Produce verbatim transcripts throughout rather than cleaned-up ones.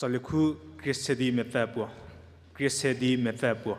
Tsali khu Kriesedi mepfü puo. Kriesedi mepfü puo.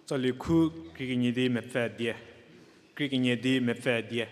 Tsali khu krie kenie di mepfü die. Krie kenie di mepfü die.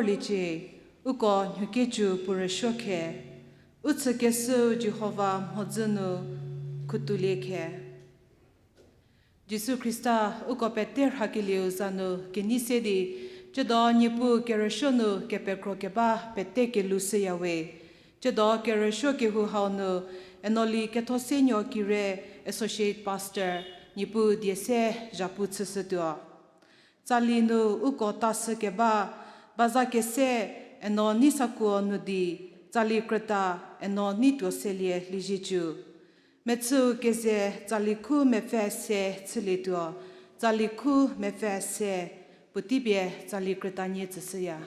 vorliecie, uko nhukecü puo rüsuo khe, u chükeshüu Jihova mhodzü nu khutulie khe. Jisu Khrista, uko pete rhakelieu za nu kenei se di, tsiedo Niepuu kerüsuo nu kepekro keba pete kelou shüyawe. Tsiedo kerüsuo kehou hau nu, Enoli Kethosenuo Kire, Associate Pastor, Niepuu die se zhapu chüshütuo. Tsali nu uko ta shükeba, baza kese, eno nei sakuo nu di, tsali krüta, eno nei tuo selie lieziecü. Mechüu keze tsali khu mepfü se chülietuo, tsali khu mepfü se, puotei pie tsali krüta nie tsüshüya.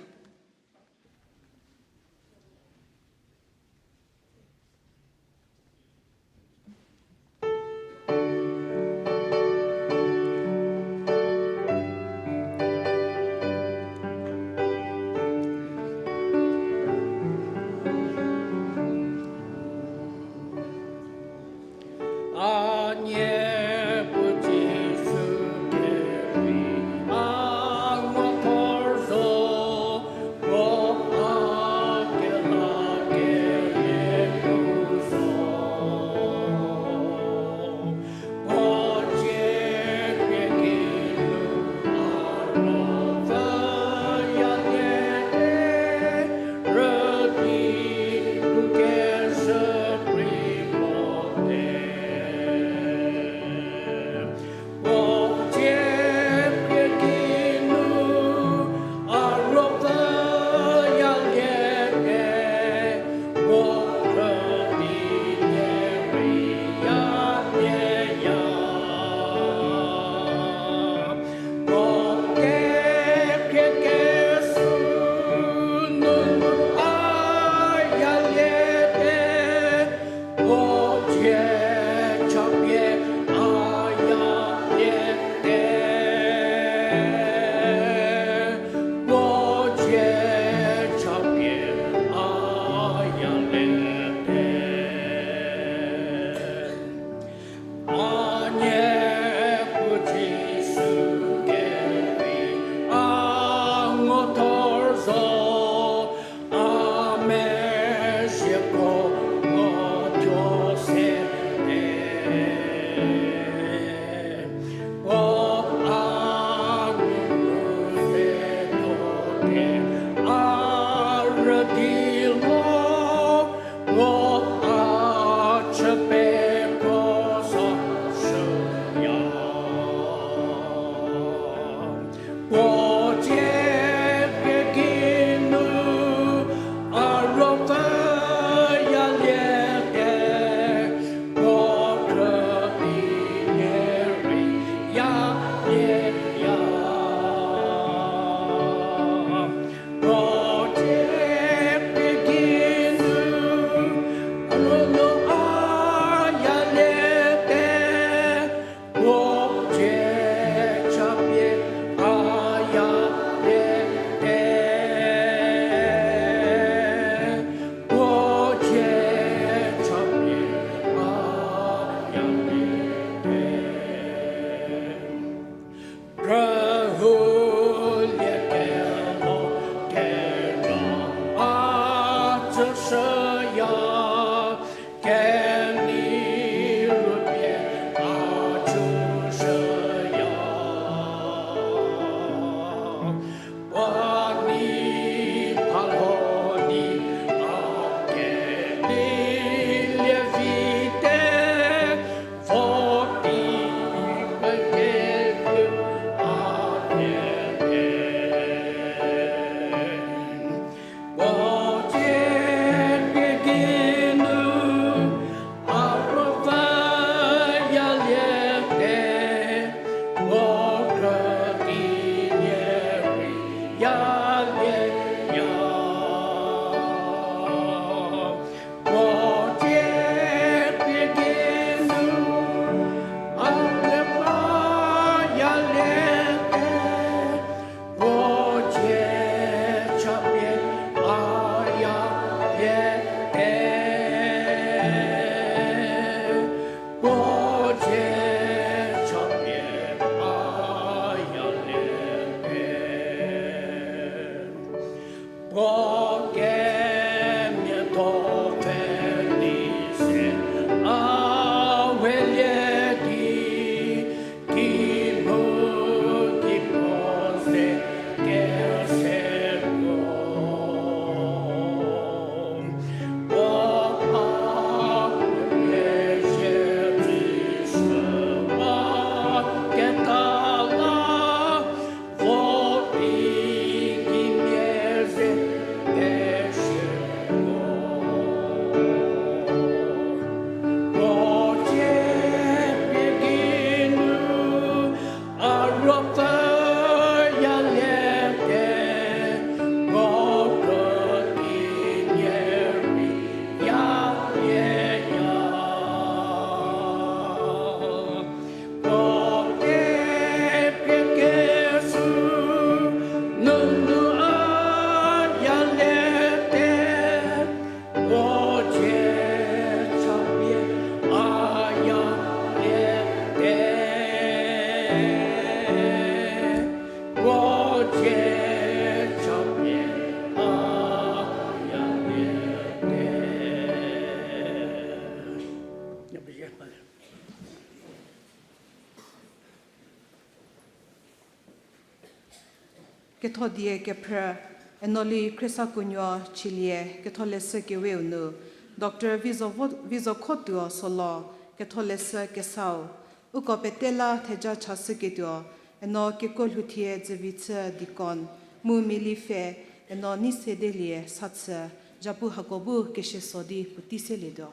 Kethodie kephrü, Enoli Khriesakuonuo Chielie, Ketholeshü Keweu nu, Doctor Vizo vo-, Vizokhotuo Solo, Ketholeshü Kesau, uko pete la theja chashüketuo, Eno Kekolhouthie Dzüvichü Deacon, mu Mili Fe, Eno Neisedelie Sachü, zhapu hako bu keshüso di puotei selietuo.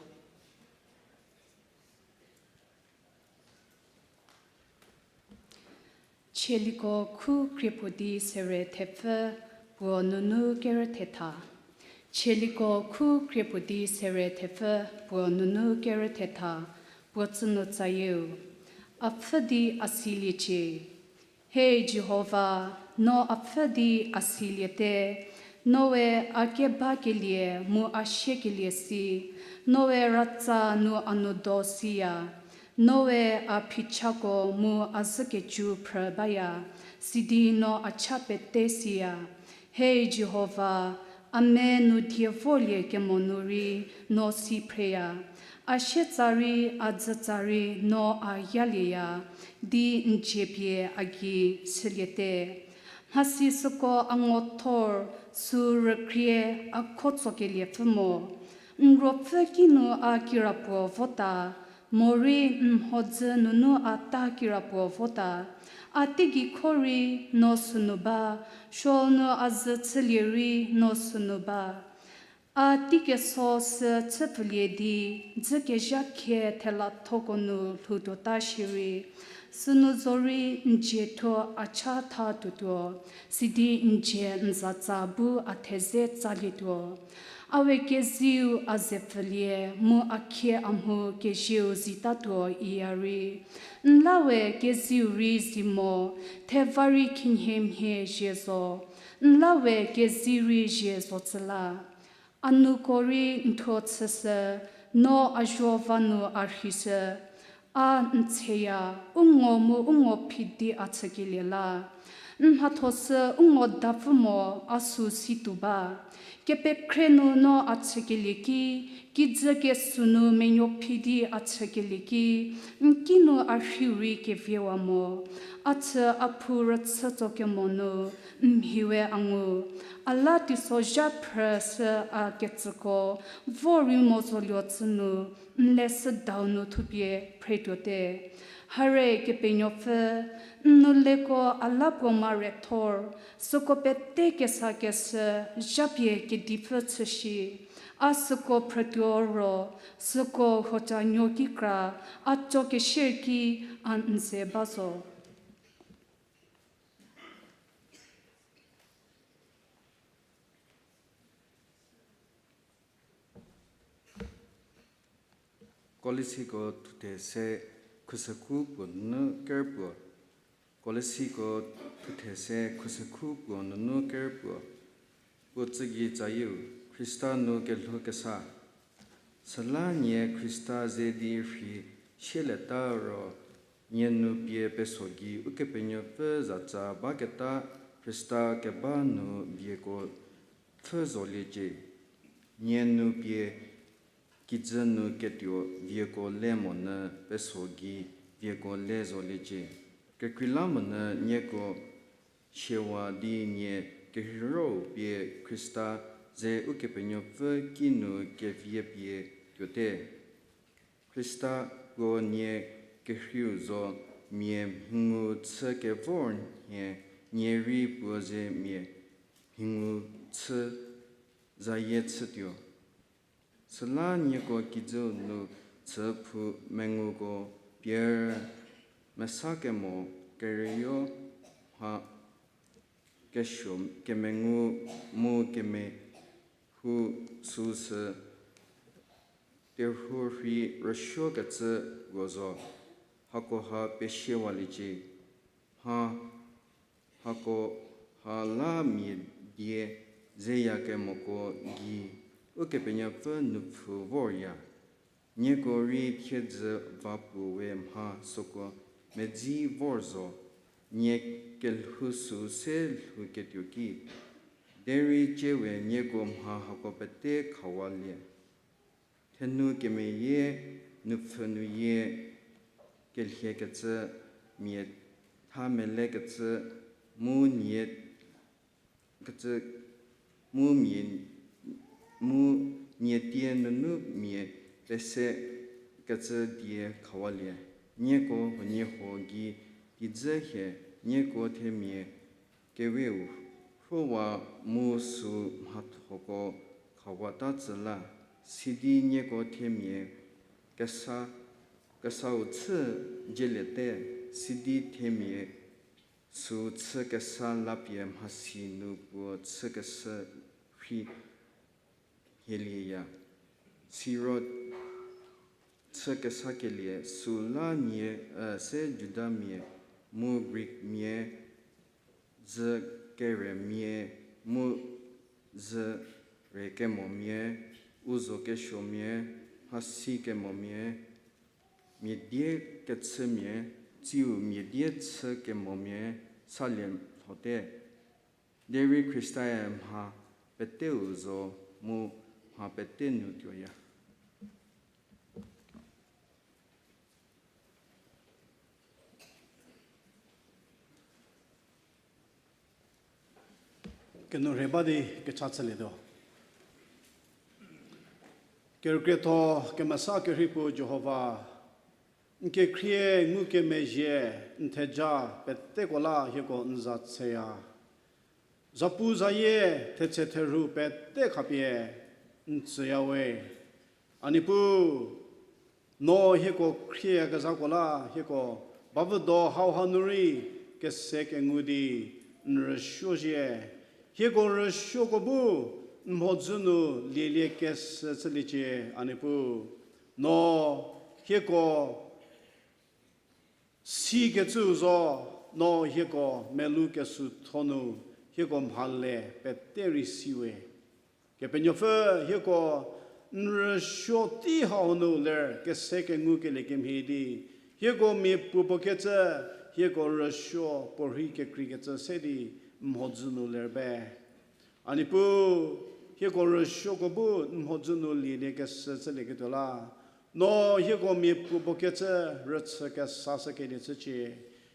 Chieliko khu kriepuo di sere thepfü puo nunu kerü thetha. Chieliko khu kriepuo di sere thepfü puo nunu kerü thetha, puo tsünu tsayieu. A pfhü di a siliecie. He Jihova, no a pfhü di a siliete, noe a kebakelie mu a siekelie si, noe ratsa nu a nu do siya, noe a phichako mu a zhükecü phrü baya, sidi no a cha pete siya. He Jihova, a me nu die volie kemo nu rei no si phreya, a sietsa rei a dzütsa rei no a yalieya, di n dzie pie a gei chüliete. Mhasi süko a ngothor, sü rükrie a khotsokelie pfü mo. N ruopfü kinu a kirapuo vota, morei n mhodzü nunu a ta kirapuo vota. A teigei kho rei no sünu ba, sual nu a zhü chülie rei no sünu ba. A teikeso sü chüpfülie di, dzükezha khie thelathoko nu lhoutuota shierei, sünu zorei n dzie thuo a cha tha tuotuo, sidi n dzie n zatsa bu a theze tsalietuo. A we keziu a ze pfülie, mu a khie a mhu kezieu zitatuo iya rei. N la we keziu rei zi mo, theva rei khinhie mhie zhie zo. N la we kezi rei zhie zo tsü la. A nuko rei n thuo chüshü, no a zuo va nu a rheishü. A n theya, u ngo mu u ngo phi di a chükelie la. N mhatho sü u ngo dapfü mo a sü situo ba. Kepekhre nu no a chükelie ki, kijü kesü nu menuo phi di a chükelie ki, n ki nu a rhiu rei keviewa mo. A chü a phu rüchütso kemo nu, n mhi we a ngu. A la teisozha phrü sü a kecüko, vo rei mo zoluo chü nu, n le südau nu thupie phretuote. Hare Kepenuopfü, n nu leko a la puo ma rethor, süko pete kesa keshü, zhapie kedipfü chüshi. A süko phrütuo ro, süko hoca nuo ki kra, a co kesier ki a n ze ba zo. Kolosiko thuthe se khusekhu puo nunu ker puo. Kolosiko thuthe se khusekhu puo nunu ker puo. Puo tsügei tsayieu, Khrista nu kelhou kesa. Süla nie Khrista ze di rhei sielieta ro, nie nu pie peso gei Ukepenuopfü zatsa baketa Khrista keba nu vieko pfhü zoliecie. Nie nu pie kijü nu ketuo vieko le monyü peso gei vieko le zoliecie. Kekreilamonyü nieko siewa di nie kerheiro pie Khrista ze Ukepenuopfü kinu kevie pie tuote. Khrista puo nie kehrieu zo mia mhingu chü kevor nhie, nie rei puo ze mia mhingu chü zayie chütuo. Süla nieko kijüu nu chü phu menguko pier mesa kemo kerüyo mha kesuo kemengu mu kemehou süsü terhuo rhei rüsuokecü puo zo, hakoha pesiewaliecie. Mha hako ha la mia die zeyakemoko gei Ukepenuopfü nupfu vorya. Nieko rei thiedzü va puo we mha süko medzi vor zo, nie kelhou sü se lhouketuo ki. Derei tsie we nieko mha hako pete khawalie. Thenu kemeyie, nupfhü nu yie kelhiekecü, mia tha melekecü, mu nie kecü mu mia, mu nie tie nunu mia pese kecü die khawalie. Nieko huoniehuo gei kijü hie, nieko themia keweu rhowa mu süu mhathoko khawata tsü la, sidi nieko themia kesa, kesau chü jeliete, sidi themia süu chü kesa lapie mhasi nu puo chü kesü rhi hielieya. Siro chü kesakelie süu la nie, e, se Judamia, mu Greekmia, zü keremia, mu zü re kemomia, u zo kesuomia, mhasi kemomia, mia die kechümia, tsiu mia die chü kemomia, salie lhote. Derei Khrista-e mha peteu zo mu mha pete nu tuoya. Kenu rhei ba di kecha chülietuo. Kerükrietho kemesa kerhei puo Jihova, n kekhrie ngukemezhie, n theja peteko la hieko n za tsheya. Zapu zayie thetse therhu pete khapie n tsüya we. A Niepuu, no hieko khrieyakezhako la hieko bavüdo hauha nu rei kese kengu di n rüsuo zhie. Hieko rüsuoko bu n mhodzü nu lielie kesü chüliecie, a Niepuu. No hieko sikecüu zo, no hieko melou kesuotho nu hieko mhale pete rei si we. Kepenuopfü, hieko n rüsuo tei hau nu ler kese kengukelie kemhie di, hieko mia puo puo kecü, hieko rüsuo puorhi kekreikecü se di n mhodzü nu ler be. A Niepuu, hieko rüsuoko bu n mhodzü nu lielie kesü chülieketuo la, no hieko mia puo puo kecü rüchü kesashükelie chücie.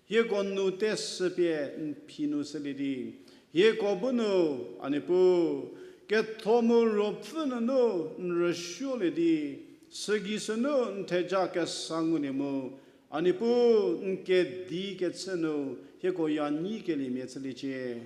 Hieko nou teshü pie n phi nu shülie di, hieko bu nu, a Niepuu, ketho mu ruopfü nunu n rüsuolie di, sügei sünu n theja kesa ngulie mu, a Niepuu, n kedi kechü nu hieko ya nyikeliemia chüliecie.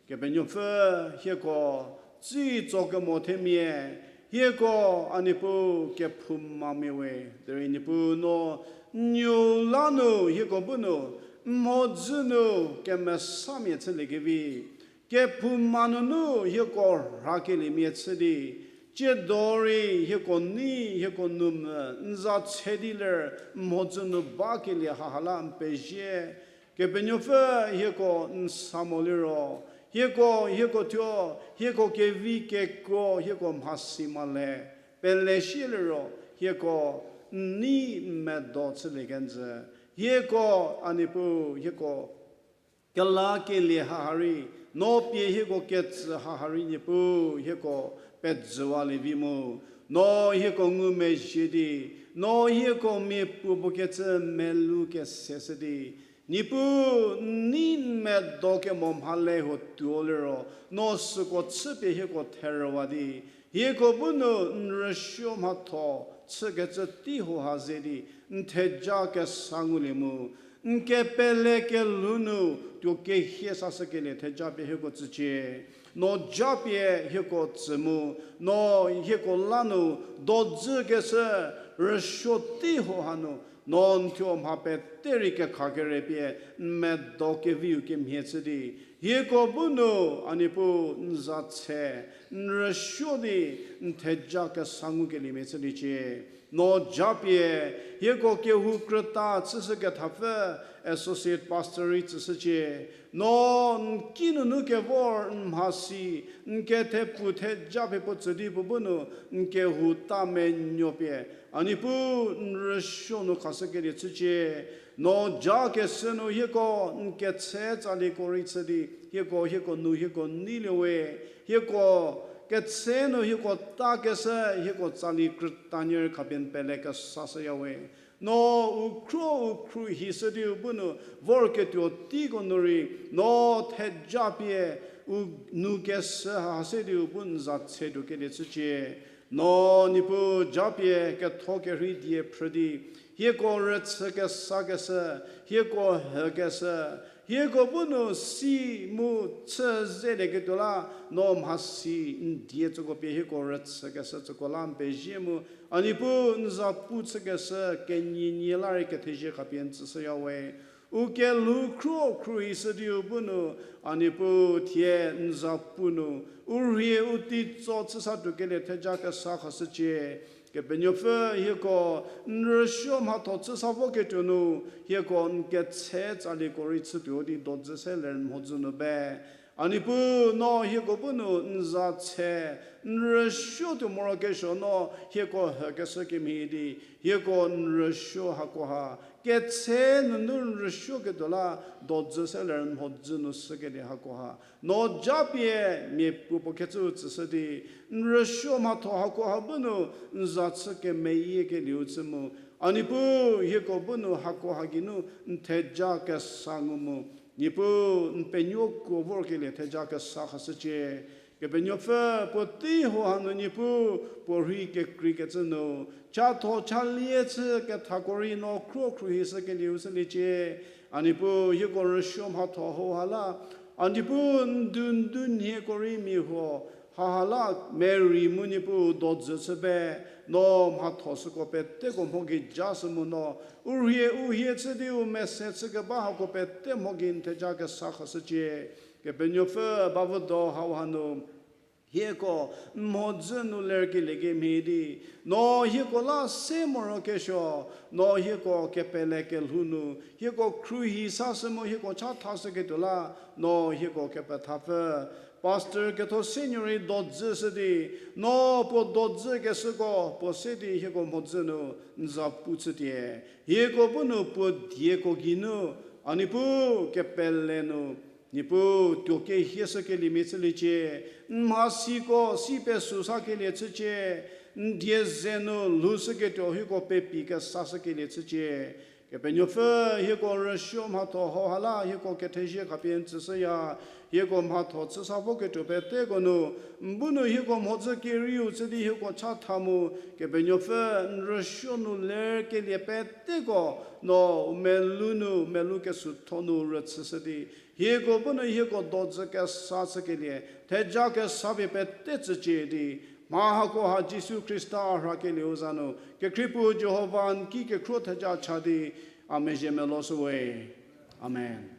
Kepenuopfü, hieko tsitso kemo themia, hieko a Niepuu kephoumamia we, derei Niepuu no n nuo la nu hieko bu nu n mhodzü nu kemesamia chüliekevi, kephouma nunu hieko rhakeliemia chü di, tsiedo rei hieko nei, hieko nou mvü n za tshe di ler n mhodzü nu bakelie haha la n pezie. Kepenuopfü, hieko n sa mo liro, hieko, hieko thuo, hieko kevi kekuo hieko mhasi male, pele shie liro, hieko n nei n medo chülie kenjü. Hieko, a Niepuu, hieko kelakelie haha rei, no pie hieko ketsü haha rei Niepuu, hieko pejüwalie vi mu, no hieko ngumezhie di, no hieko mia puo puo kecü melou kese shü di, Niepuu, n nei n medo kemo mhale huo tuo liro, no süko chüpie hieko therüwa di, hieko bu nu n rüsuo mhatho chükecü tei hauha ze di, n theja kesa ngulie mu, n kepele kelhou nu tuo kehie sashükelie theja pie hieko tsücie. No japie hieko tsü mu, no hieko la nu dodzükeshü rüsuo tei hauha nu, no n thuo mha pete rei kekha kere pie n medo keviu kemhie chü di, hieko bu nu, a Niepuu, n za tshe, n rüsuo di, n theja kesa ngukeliemia chüliecie. No japie hieko kehou krüta chüshü kethapfü, associate pastor rei tsüshücie. No n kinunu kevor n mhasi, n kethepu theja pie puo tsü di puo bu nu, n kehou ta menuo pie, a Niepuu, n rüsuo nu khashükelie chücie. No jakeshü nu hieko n ketse tsaliko rei chü di, hieko, hieko nu hieko neilie we, hieko ketse nu hieko takeshü hieko tsali krütanie rei khapie n pele kesashüya we. No u khro u khruohi shü di u bu nu vorketuo teiko nu rei, no theja pie u nou keshü ha se di u bu n za tshe tuo kelie chücie. No Niepuu japie ketho kerhei die phrü di, hieko rüchü kesa keshü, hieko hü keshü, hieko bu nu si mu chü zelieketuo la, no mhasi n die tsüko pie hieko rüchü keshü tsüko la n pezie mu, a Niepuu n za pu chü keshü kenyie nie la rei kethezie khapie n tsüshüya we. U kelhou khruo khruohishü di u bu nu, a Niepuu thie n za pu nu, u rhie u teitso chüsa tuo kelie theja kesa khashücie. Kepenuopfü hieko n rüsuo mhatho chüsa voketuo nu, hieko n ketse tsalieko rei chütuo di dodzü se ler n mhodzü nu be. A Niepuu no hieko bu nu n za tshe, n rüsuo tuo morokesuo no hieko hü keshü kemhie di, hieko n rüsuo hakoha ketse nunu n rüsuoketuo la dodzü se ler n mhodzü nu shükelie hakoha no japie mia puo puo kecüu tsüshü di, n rüsuo mhatho hakoha bu nu n za chü kemeyiekelieu chü mu. A Niepuu hieko bu nu hakoha geinu n theja kesa ngu mu. Niepuu n penuo kuo vorkelie theja kesa khashücie. Kepenuopfü puotei hau hanu Niepuu puo rhei kekreikecü nu, chatho chalie chü kethako rei no khruo khruohishü kelieu shüliecie. A Niepuu hieko rüsuo mhatho hauha la, a Niepuu n du n du nhieko rei mia huo, haha la merei mu Niepuu dodzü chü be, no mhatho süko peteko mho gei ja shü mu no, u rhie u hie chü di u mese chü keba hako pete mho gei n theja kesa khashücie. Kepenuopfü bavüdo hau hanu hieko n mhodzü nu lerkelie kemhie di, no hieko la se morokesuo, no hieko kepele kelhou nu hieko khruohi sashü mu hieko chathashüketuo la, no hieko kepethapfü Pastor Kethosenuo rei dodzü shü di, no puo dodzü keshüko puo se di hieko mhodzü nu n za pu chütie. Hieko bu nu puo dieko geinu, a Niepuu kepele nu, Niepuu tuo kehieshükeliemia chüliecie, n mhasiko si pesü sakelie chücie, n die ze nu lhoushüketuo hieko pepi kesashükelie chücie. Kepenuopfü hieko rüsuo mhatho hauha la hieko kethezie khapie n tsüshüya, hieko mhatho chüsa voketuo peteko nu, n bu nu hieko mhodzü kerieu chü di hieko chatha mu, Kepenuopfü n rüsuo nu lerkelie peteko, no u melou nu melou kesütho nu rüchüshü di, hieko bu nu hieko dodzü kesa chükelie theja kesa pie pete tsücie di, mha hakoha Jisu Khrista a rhakelieu za nu, kekhriepuu Jihova n ki kekhruo theja cha di, a mezhie meloshüwe. Amen.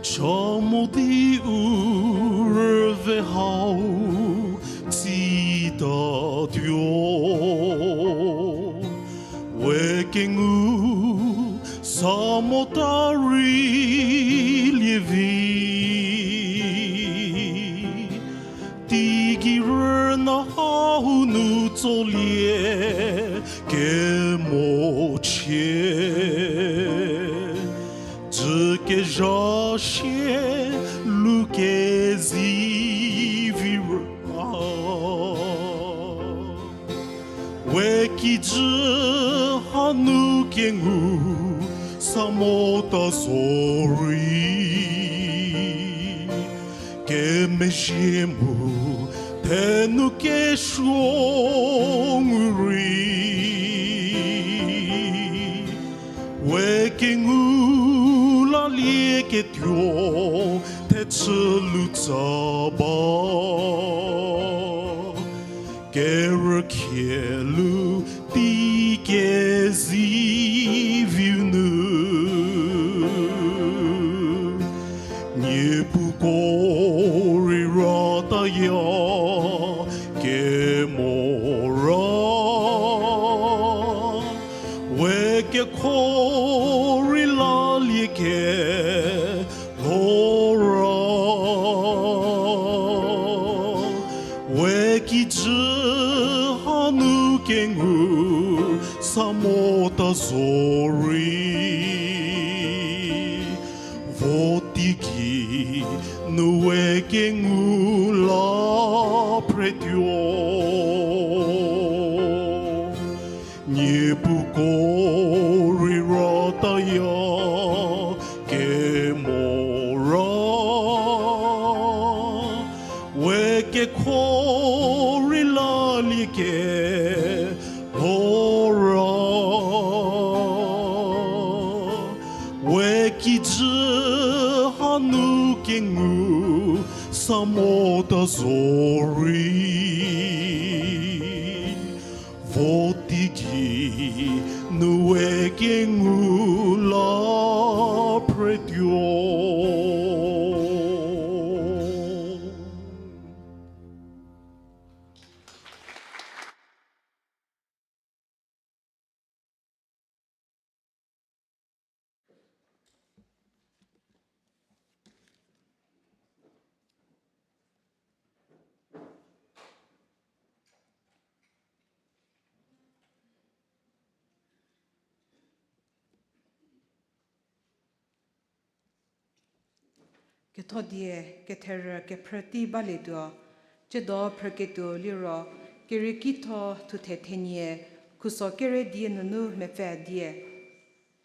Cha mo di u rüve hau tsitatuo, we kengu sa mota rei lievi. Teigei rüna hau nu tsolie kemochie, dzü kezha sie lu kezivi rüna, we kijü hanu kengu sa mota zorei, kemezhie mu thenou kesuo ngu rei, Kengu lalieketuo thechü lutsa ba, kerükhielu tei keziviu nu. Niepuko rei rataya kemora, we kekhorei lalie kelhora, we kijü hanu kengu sa mota zorei, vo teigei nu we kengu la phretuo. Niepuko rei rataya kemora, we kekhorei lalie kelhora, we kijü hanu kengu sa mota zorei, vo teigei nu we kengu la phretuo. Ketho die ketherü kephrü tei balietuo, tsiedo phrüketuo liro, Keriekitho thuthe thenie, khuso kere die nunu mepfü die.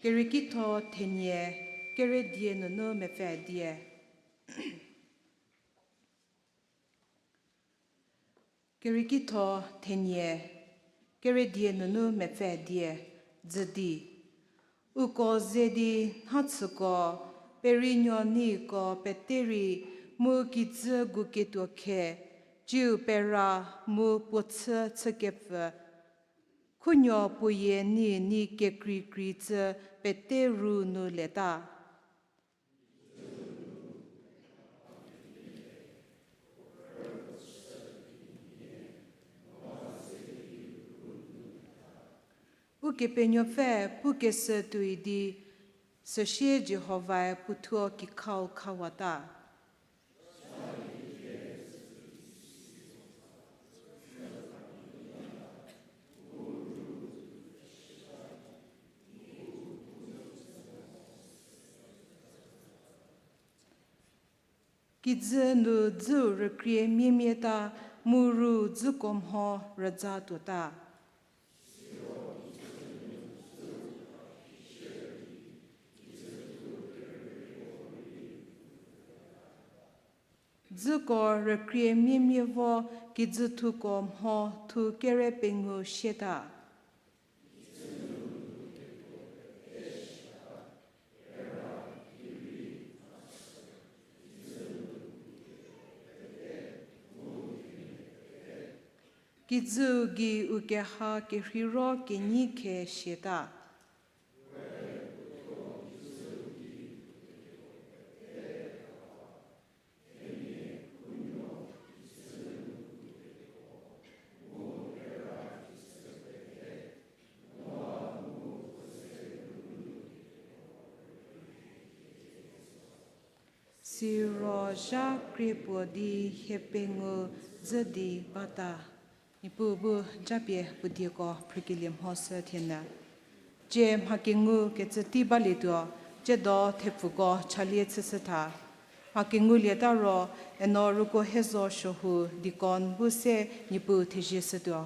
Keriekitho thenie, kere die nunu mepfü die. Keriekitho thenie, kere die nunu mepfü die, dzü di. Uko ze di nhachüko, perienuo neiko pete rei, mu kijü guketuo khe, tsiu pera mu puo chü chükepfü, khunuo puoyie nei nei kekreikrei cü pete ru nu leta. Ukepenuopfü pukeshü tuoi di, süsie Jihovae puothuo kikhau khawata. Kijü nu dzüu rükrie miemieta, mu ru dzüko mho rüza tuota. Dzüko rükrie miemie vo kijüthuko mho thu kere pengou sieta. Kijüu gei u keha kerheiro kenyi khe siata. Siro zha krie puo di hie pengou dzü di bata. Niepuu bu japie puo dieko phrükelie mhoshü thienyü. Tsie mha kengu kecü tei balietuo, tsiedo thepfuko chalie chüshütha. Mha kengulieta ro, eno Rukohezo Shohu deacon bu se Niepuu thezie shütuo.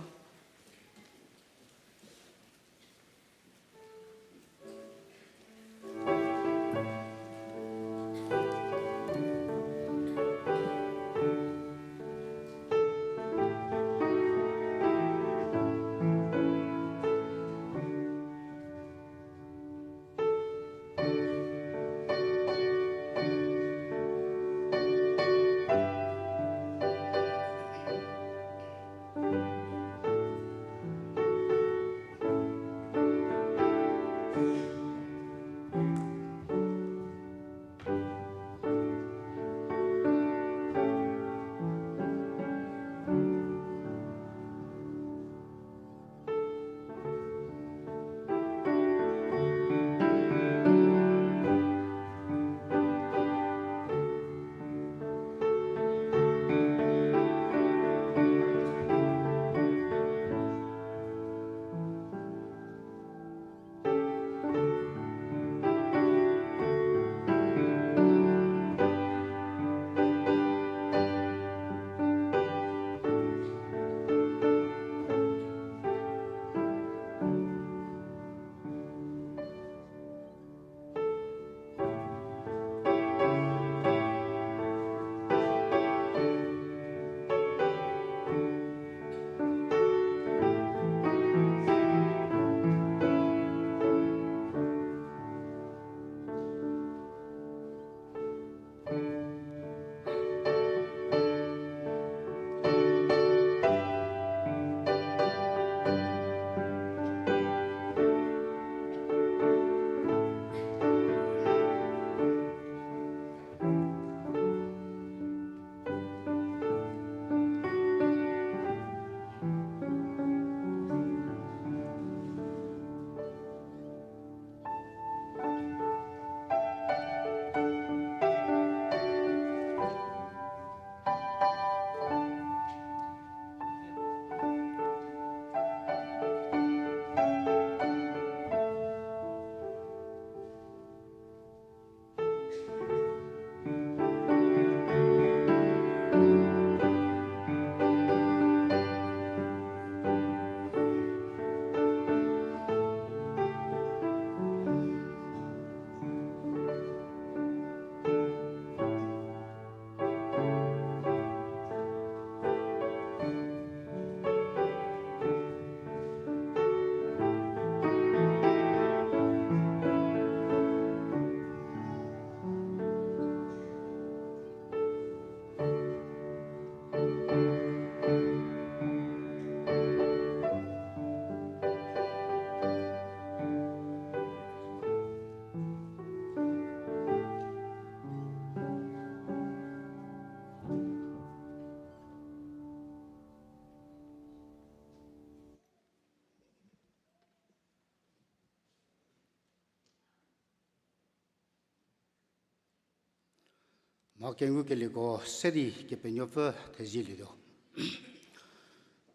Mha kengukelieko se di Kepenuopfü thezielietuo.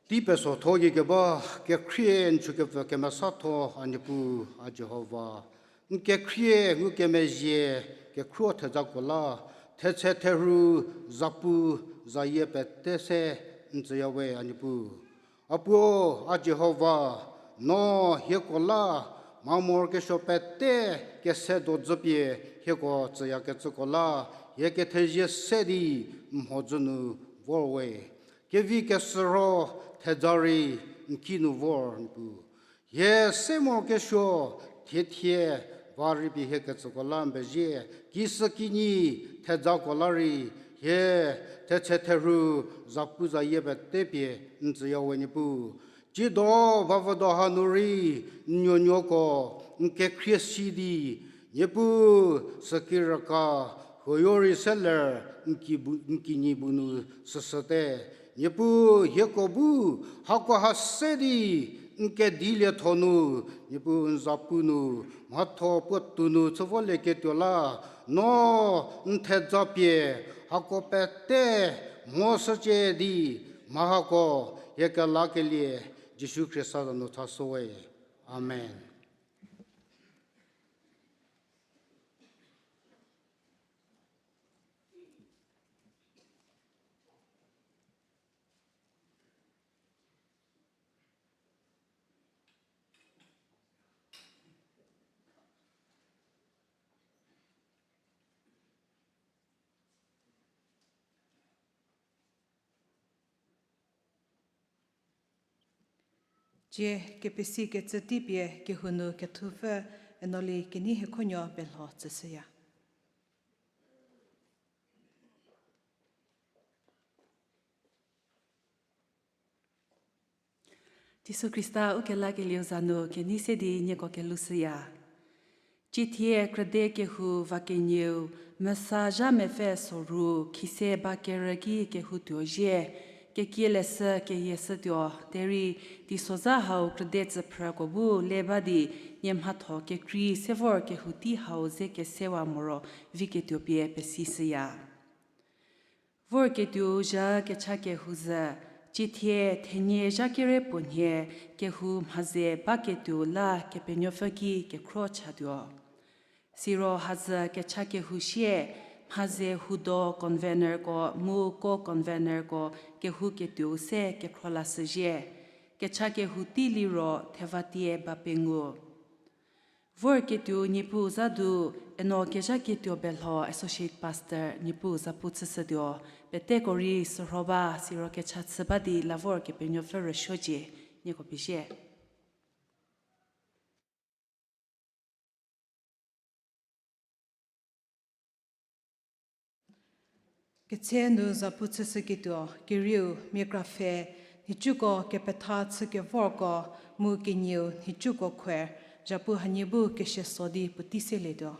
Tei pesotho gei keba kekhrie n chükepfü kemesatho a Niepuu a Jihova, n kekhrie ngukemezhie kekhruo thejako la, thetse therhu, zapu, zayie pete se n tsüya we a Niepuu. A Puo, a Jihova, no hieko la, mha morokesuo pete kese dodzüpie hieko tsüyakecüko la, hie kethezie se di n mhodzü nu vor we. Kevi kesürho theja rei n ki nu vor Niepuu. Hie se morokesuo thiethie va rei pie hiekecüko la n pezie, kisükinyi thejako la rei hie thetse therhu, zapu zayie pete pie n tsüya we Niepuu. Tsiedo bavüdo hanu rei n nuonuoko n kekhrie si di, Niepuu, süki rüka, huoyo rei seler n ki bu, n kinyi bu nu süsüte. Niepuu, hieko bu hako ha se di n kedilietho nu, Niepuu, n zapu nu, mhatho puotou nu chü volieketuo la, no n theja pie hako pete mhoshücie di, mha hako hie kelakelie Jisu Khrista za nu thashü we. Amen. Tsie kepesikecü tei pie kehou nu kethupfü Enoli Kenei hiekhonuo pelho tsüshüya. Jisu Khrista ukelakelieu za nu kenei se di nieko kelushüya. Ciethie krüde kehou va kenieu, mesa zha mepfü soru, khise ba kerü ki kehou tuo zhie, kekie leshü keyieshütuo, derei teisozha hau krüde tsüphrüko bu le ba di, nie mhatho kekrei se vor kehou tei hau ze kesewa moro viketuo pie pesishüya. Vorketuou zha kecha kehou zhü, ciethie thenie zha kere puo nhie kehou mhaze baketuou la Kepenuopfü ki kekhro chatuo. Siro hazhü kecha kehou sie, mhaze hudo convenerko mu co-convenerko kehou ketuou se kekhro lashüzhie, kecha kehou tei liro thevatie ba pengou. Vorketuou Niepuu za du, eno kezhaketuo belho Associate Pastor Niepuu zapu chüshütuo, peteko rei sürho ba, siro kecha chü ba di la vor Kepenuopfü rüsuocie, nieko pezie. Ketse nu zapu chüshüketuo kerieu mia krapfhe, nhicuko kepetha chükevorko mu kenieu nhicuko khuo, zhapu hanie bu kesieso di puotei selietuo.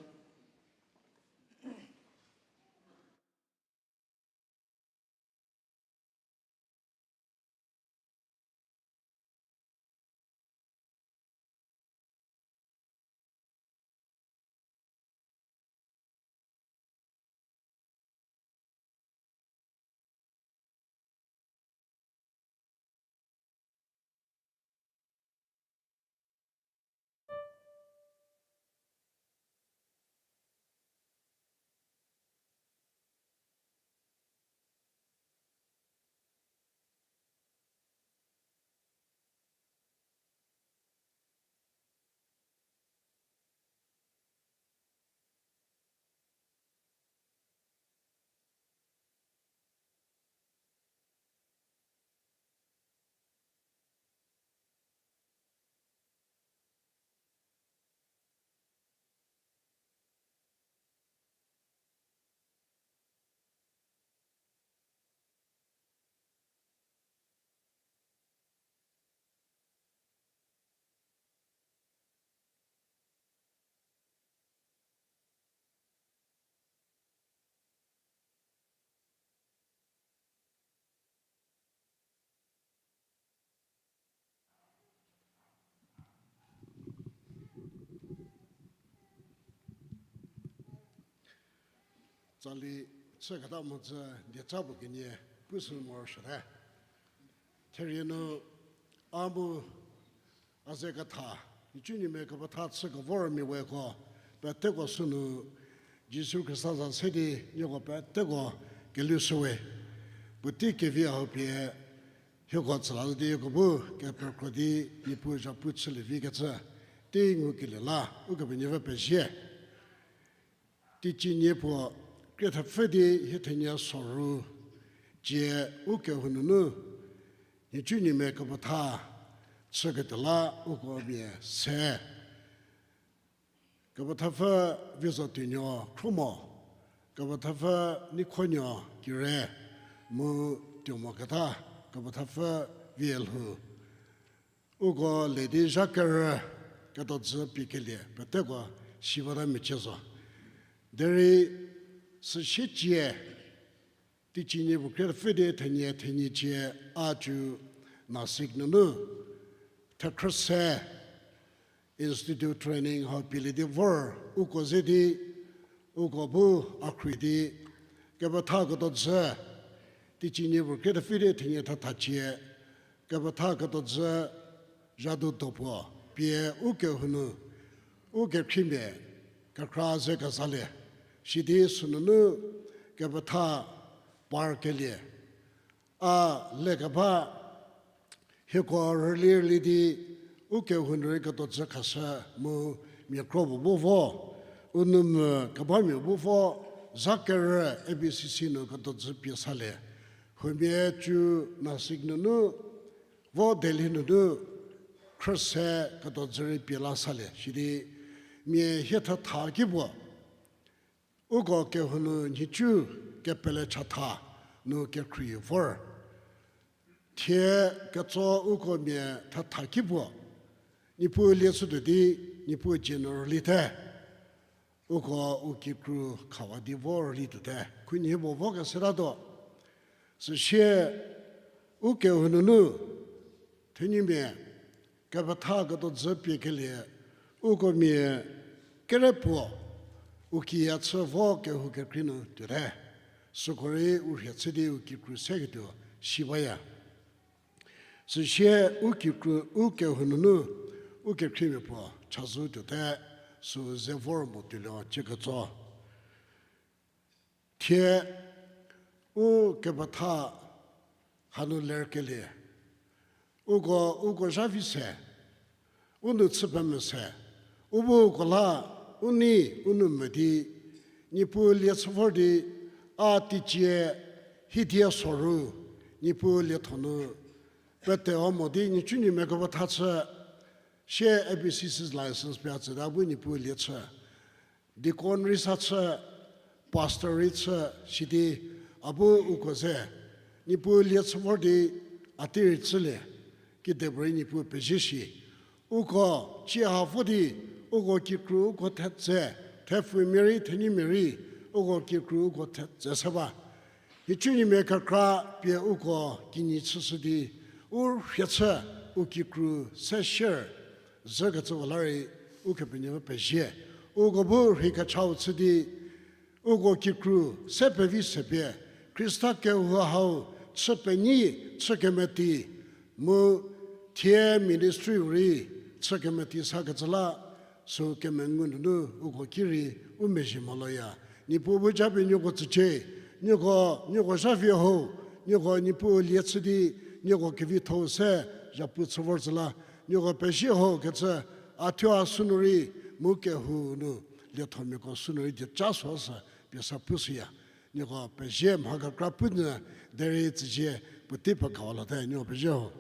Tsali Chüketa mhodzü dieca puo kenie pushü morosuote. Therie nu a bu a ze ketha, nhicunuomia kepetha chü kevor mia weko, peteko sünu Jisu Khrista za se di nieko peteko kelhoushüwe. Puotei kevi hau pie hieko tsüla di hieko bu kepekro di Niepuu zhapu chülie vikecü tei ngukelie la Ukepenuopfü pezie. Teicie nie puo kriethepfü di hie thenie soru cie ukehou nunu nhicunuomia kepetha chüketuo la uko mia se. Kepethapfü Viezotuonuo Khromo, kepethapfü Neikhonuo Kire, mu tuo moketa kepethapfü Vielhou. Uko le di zha kerü ketuo dzü pie kelie peteko si bata mecie zo. Derei süsie cie, teicie nie puo kriethepfü di thenie thenie cie a cü Nasik nunu thekhrüse Institute training hau pielie di vor uko ze di, uko bu a khrie di, kepetha ketuo dzü, teicie nie puo kriethepfü di thenie thetha cie, kepetha ketuo dzü zha du do puo pie ukehou nu, ukekhriemia kekra ze kezalie, sidi sünunu kepetha par kelie a lekeba hieko rüli rüli di ukehou nu rei ketuo dzü khashü mu mia kro puo bu vo, u nou mu kebamia bu vo, zha kerü A B C C nu ketuo dzü pie salie. Huomia cü Nasik nunu vo Delhi nunu khrüse ketuo dzü rei pie la salie. Sidi mia hie thetha ki puo uko kehou nu nhicu kepele chatha nu kekhrie vor. Thie ketso uko mia thetha ki puo Niepuu lie chütuo di Niepuu dzie nu rülite. Uko u kikru khawa di vo rüli tuote. Khunhie puo vo kesetatuo. Süsie ukehou nunu thenumia kepetha ketuo dzü pie kelie uko mia kere puo u kiya chü vo kehou kekrei nu tuote. Süko rei u rhie chü di u kikru seketuo si baya. Süsie u kikru ukehou nunu ukekhriemia puo chazou tuote, sü ze vor mo tuoluo cie ketso. Thie u kepetha hanu lerkelie uko, uko zha vi se, u nou chü pemese, u bu uko la u nei u nou me di Niepuu lie chü vor di a teicie hiedia soru Niepuu lietho nu pete-o mo di nhicunuomia kepetha chü, sie A B C C license pie a tsüta bu Niepuu lie chü, deacon rei sa chü, pastor rei chü, sidi a bu uko ze Niepuu lie chü vor di a tei rei chülie, kidepuorei Niepuu pezie shi. Uko cie ha vo di uko kikru uko thetse, thepfumia rei thenumia rei uko kikru uko thetse se ba. Nhicunuomia kekra pie uko kinyi chüshü di u rhie chü u kikru se share zhükecüko la rei Ukepenuopfü pezie. Uko bu rhei kechau chü di uko kikru se pevi se pie Khrista kehou hau chü penyi chü kemeti mu thie ministry-u rei chü kemeti sakecü la, sü kemengu nunu uko ki rei u mezhie moloya. Niepuu bu japie nieko tsücie, nieko, nieko zha vie ho, nieko Niepuu lie chü di, nieko kevitho-u se zhapu chü vor tsü la, nieko pezie ho kecü, a thuo a sünu rei, mu kehou nu liethomiako sünu rei dieca so sü pie sa pushüya. Nieko pezie, mha kekra punyü derei tsüzie puotei pekawa lote, nieko pezie ho.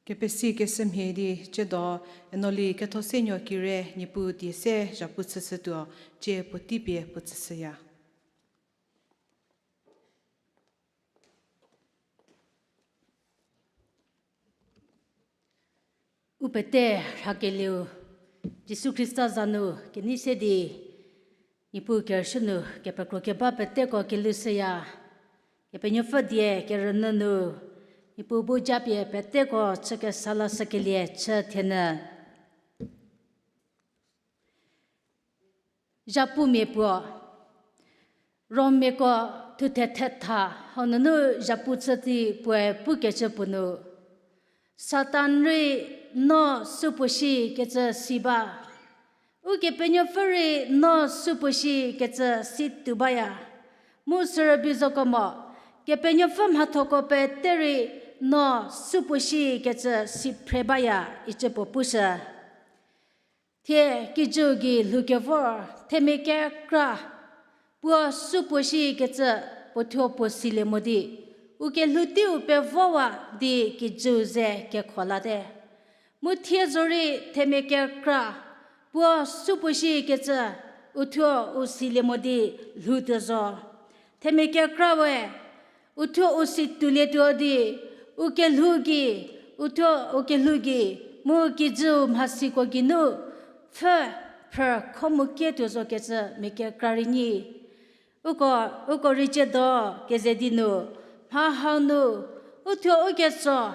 Kepesi keshü mhie di tsiedo, Enoli Kethosenuo Kire Niepuu die se zhapu chüshütuo, tsie puotei pie puo tsüshüya. U pete rhakelieu, Jisu Khrista za nu kenei se di, Niepuu kerüshü nu kepekro keba peteko kelhoushüya, Kepenuopfü die kerünyü nu, Niepuu bu japie peteko chü kesa lashükelie chü thienyü. Zhapumia puo, Rommiako thuthe thetha hau nunu zhapu chü di puoe pukecü puo nu, Satan rei no supuo shikecü si ba. Ukepenuopfü rei no supuo shikecü si tuo baya. Mu sürübei zoko mo, Kepenuopfü mhathoko pete rei no supuo shikecü si phre baya icü puo pushü. Thie kijüu gei lhoukevor themia kekra puo supuo shikecü puo thuo puo silie mo di, u kelhou teiu pevowa di kijüu ze kekho late. Mu thie zorei themia kekra puo supuo shikecü u thuo u silie mo di lhoutuo zo. Themia kekra we u thuo u si tuolietuo di, u kelhou gei, u thuo u kelhou gei, mu kijüu mhasiko geinu pfhü phrü kho mu kietuo zokecü mia kekra rei nyi. Uko, uko rei tsiedo keze di nu, mha hau nu, u thuo u ketso,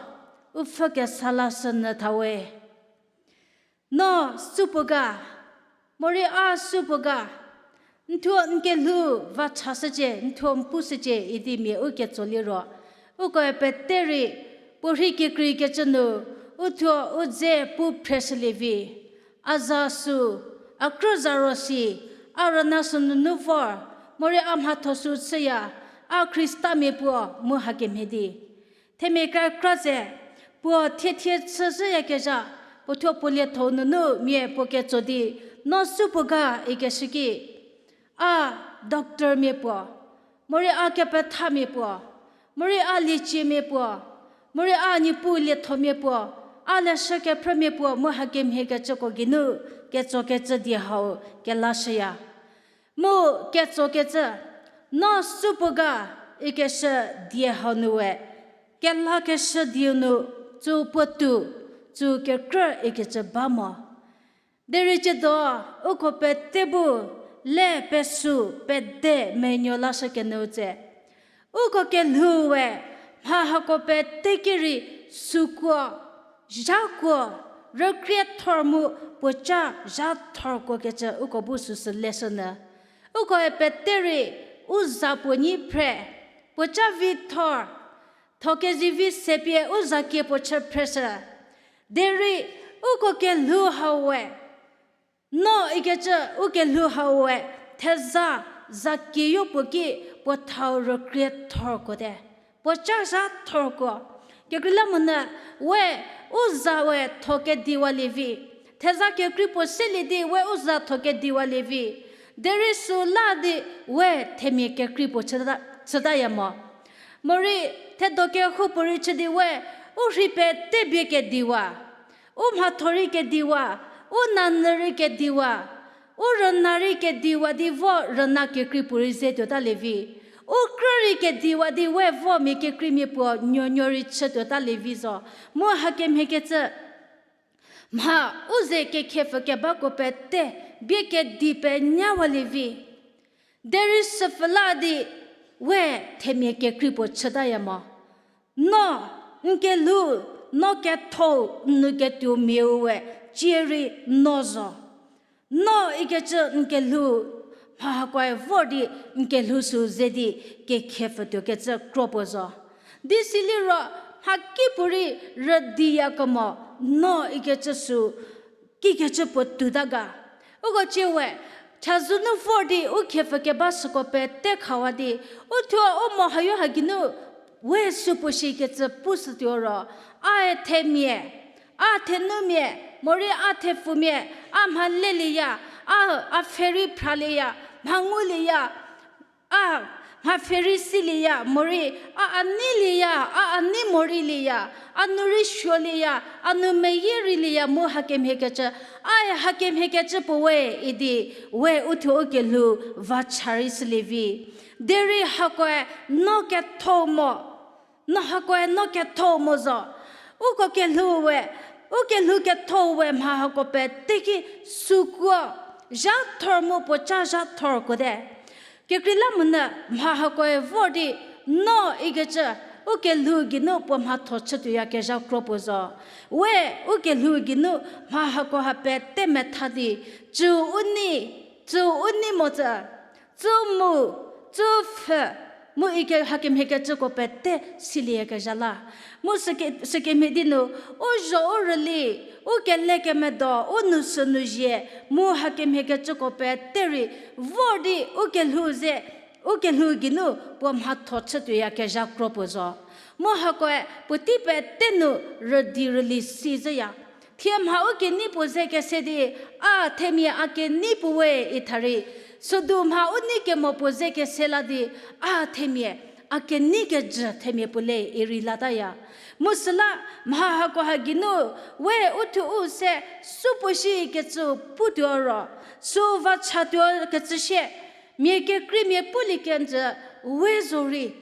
u pfhü kesa lashünyü thawe. No supuo ga, morei a supuo ga, n thuo n kelhou va chashücie, n thuo n pushücie idi mia u ketso liro, ukoe pete rei puo rhei kekreikecü nu u thuo u dze pu phreshülie vi. A za sü, a krü za ro si, a rüna sünunu vor, morei a mhatho sü chüya, a Khristamia puo mu hakemhie di. Themia kekra tse, puo thiethie chüzhüyakezha, puo thuo puo lietho nunu mia puo ketso di, no supuo ga ikeshü ki, a doctormia puo, morei a kepethamia puo, morei a lieciemia puo, morei a Niepuu liethomia puo, a leshü kephrümia puo mu hakemhiekecüko geinu ketsokecü die hau kelashüya. Mu ketsokecü, no supuo ga ikeshü die hau nu we, kelakeshü dieu nu, tsü puotou, tsü kekrü ikecü ba mo. Derei tsiedo, uko pete bu, le pesü, pede menuo lashü kenyü tse. Uko kelhou we, mha hako pete ki rei, sükuo, zhakuo, rükriethor mu puoca zhathorkuo kecü uko bu süsü leshünyü. Ukoe pete rei, u za puo nyi phre, puoca vi thor, tho kezivi sepie u za kie puo chü phreshü. Derei, uko kelhou hau we, no ikecü u kelhou hau we, theza za kieyo puo ki puo thau rükriethorkuote. Puoca zhathorkuo. Kekreilamonyü we u za we tho kediwalie vi. Theza kekrei puo selie di we u za tho kediwalie vi. Derei süla di we themia kekrei puo chüta, chütaya mo. Morei thedo kehoupuorei chü di we u rhei pete bie kediwa. U mhatho rei kediwa, u nanyü rei kediwa, u rüna rei kediwa di vo rüna kekrei puorei ze tuotalie vi. U krü rei kediwa di we vo mia kekreimia puo nuonuo rei chü tuotalie vi zo. Mu hakemhiekecü, mha u ze kekhiepfü kebako pete bie kedi penyüwalie vi. Derei süpfü la di we themia kekrei puo chütaya mo. No, n kelhou, no ketho, n nou ketuomiau we, cie rei no zo. No ikecü n kelhou, mha hakoe vor di n kelhou sü ze di kekhiepfü tuokecü kro puo zo. Di siliro, mhakipuorei rüdiyakemo, no ikecü sü kikecü puo tuota ga. Uko cie we, chazou nu vor di u khiepfü keba süko pete khawa di, u thuo u mo hayo ha geinu, we supuo shikecü pushütuo ro, a-e themia, a thenumia, morei a thepfumia, a mha lelieya, a, a pfhe rei phralieya, mha ngulieya, a, Mha pfheri silieya, morei a a neilieya, a a nei morei lieya, a nou rei suolieya, a nou meyie rei lieya mu hakemhie kecü, ae hakemhie kecü puo we idi, we uthuo u kelhou va cha rei shülie vi. Derei hakoe no ketho mo, no hakoe no ketho mo zo. Uko kelhou we, u kelhou ketho we mha hako pete ki sükuo, zhathor mu puo ca zhathor kuote. Kekreilamonyü mha hakoe vor di no ikecü, u kelhou geinu puo mhatho chütuoyakezha kro puo zo. We u kelhou geinu mha hako ha pete metha di, tsü u nei, tsü u nei mo tsü, tsü mu, tsü pfhü, mu ike hakemhie kecüko pete silieyakezha la. Mu sükemhie di nu, u zho u rüli, u kelekemedo, u nou sü nu zie, mu hakemhie kecüko pete rei, vor di u kelhou ze, u kelhou geinu puo mhatho chütuoyakezha kro puo zo. Mu hakoe puotei pete nu rüdi rüli si zhüya. Thie mha u kenei puo ze kese di, a themia a kenei puo we itha rei, südu mha u nei kemo puo ze kese la di, a themia a kenei kejü themia puo le irei lataya. Mu süla mha hako ha geinu, we uthuo u se supuo shi kecü putuo ro, sü va chatuo kecü shie, mia kekreimia pulie kenjü, we zorei,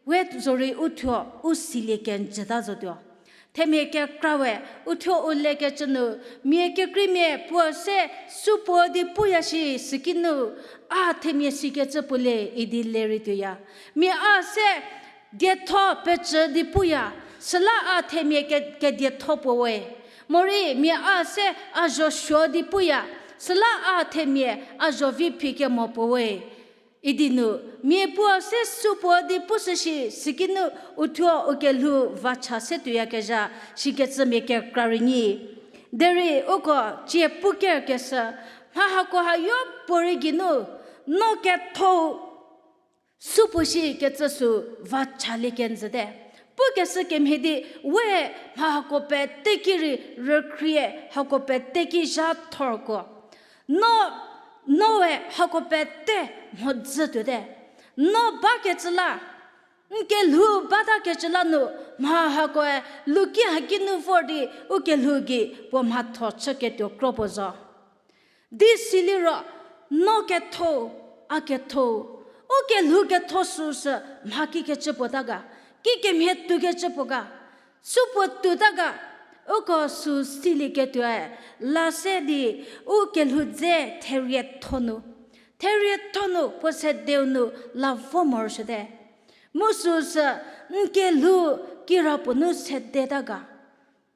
we zorei uthuo u silie kenjüta zotuo. Themia kekra we, uthuo u lekecü nu, mia kekreimia puo se supuo di puya shi sükinu, a themia sikecü puo le idi le rei tuoya. Mia a se dietho pecü di puya, süla a themia ke, kedietho puo we. Morei mia a se a zho suo di puya, süla a themia a zho vi phi kemo puo we. Idi nu, mia puo se supuo di pushü shi sükinu uthuo u kelhou va cha se tuoyakezha shikecü mia kekra rei nyi. Derei uko cie pu kerkeshü, mha hako ha yopuorei geinu, no ketho supuo shi kecü sü va chalie kenjüte. Pukeshü kemhie di, we mha hako pete ki rei rükhrie hako pete ki zhathorko. No, noe hako pete mhodzü tuote. No bakecü la, n kelhou batakecü la nu, mha hakoe luki haki nu vor di u kelhou gei puo mhatho chüketuo kro puo zo. Di siliro, no ketho, a ketho, u kelhou ketho süsü mha kikecü puo ta ga, kikemhie toukecü puo ga, supuo tuota ga, uko sü silieketuoe, la se di u kelhou dze therietho nu, therietho nu puo sedeu nu la vo morosuote. Mu süsü n kelhou kirapuo nu sedeta ga.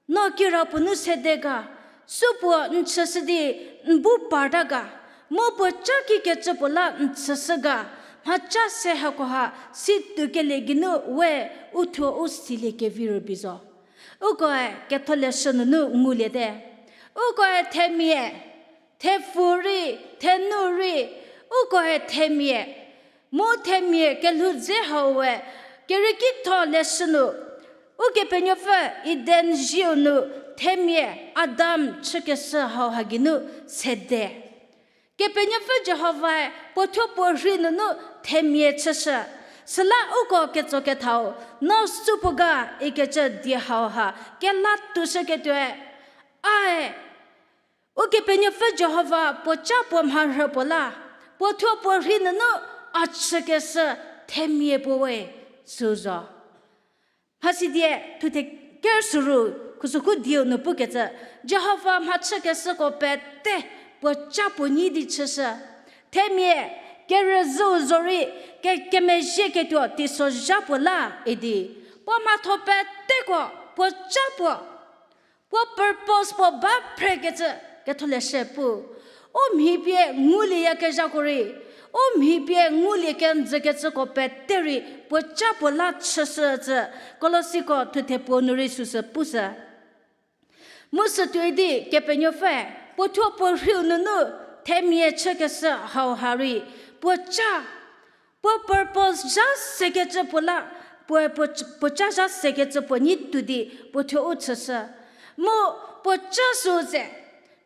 No kirapuo nu sede ga, supuo n chüshü di n bu parta ga, mu puo ca kikecü puo la n chüshü ga, mhaca se hakoha si tuokelie geinu we uthuo u silie kevi rübei zo. Ukoe ketholeshü nunu nguliete. Ukoe themia, thepfu rei, thenu rei, ukoe themia, mu themia kelhou dze hau we, kerieki tholeshü nu, Ukepenuopfü Eden zieu nu themia Adam chükeshü hau ha geinu sede. Kepenuopfü Jihovae puo thuo puo rhei nunu themia chüshü. Süla uko ketsokethau, no supuo ga ikecü die hauha kela tuoshüketuoe. Ae, Ukepenuopfü Jihova puo ca puo mharhü puo la, puo thuo puo rhei nunu a chükeshü themia puo we, sü zo. Mhasidie thuthe ker süru khusükhu dieu nu pukecü, Jihova mhachükeshüko pete puo ca puo nyi di chüshü. Themia kerüzhüu zorei ke, kemezhieketuo teisozha puo la idi, puo mhatho peteko puo ca puo puo purpose puo ba phrekecü ketholeshü pu. U mhi pie ngulieyakezhako rei, u mhi pie ngulie kenjükecüko pete rei puo ca puo la chüshücü, Kolosiko thuthe puo nu rei süsü pushü. Mu sütuoi di Kepenuopfü puo thuo puo rheiu nunu themia chükeshü hauha rei puo ca puo purpose zha sekecü puo la, puo, puo, puo ca zha sekecü puo nyi tuo di puo thuo u chüshü. Mu puo ca süu tse,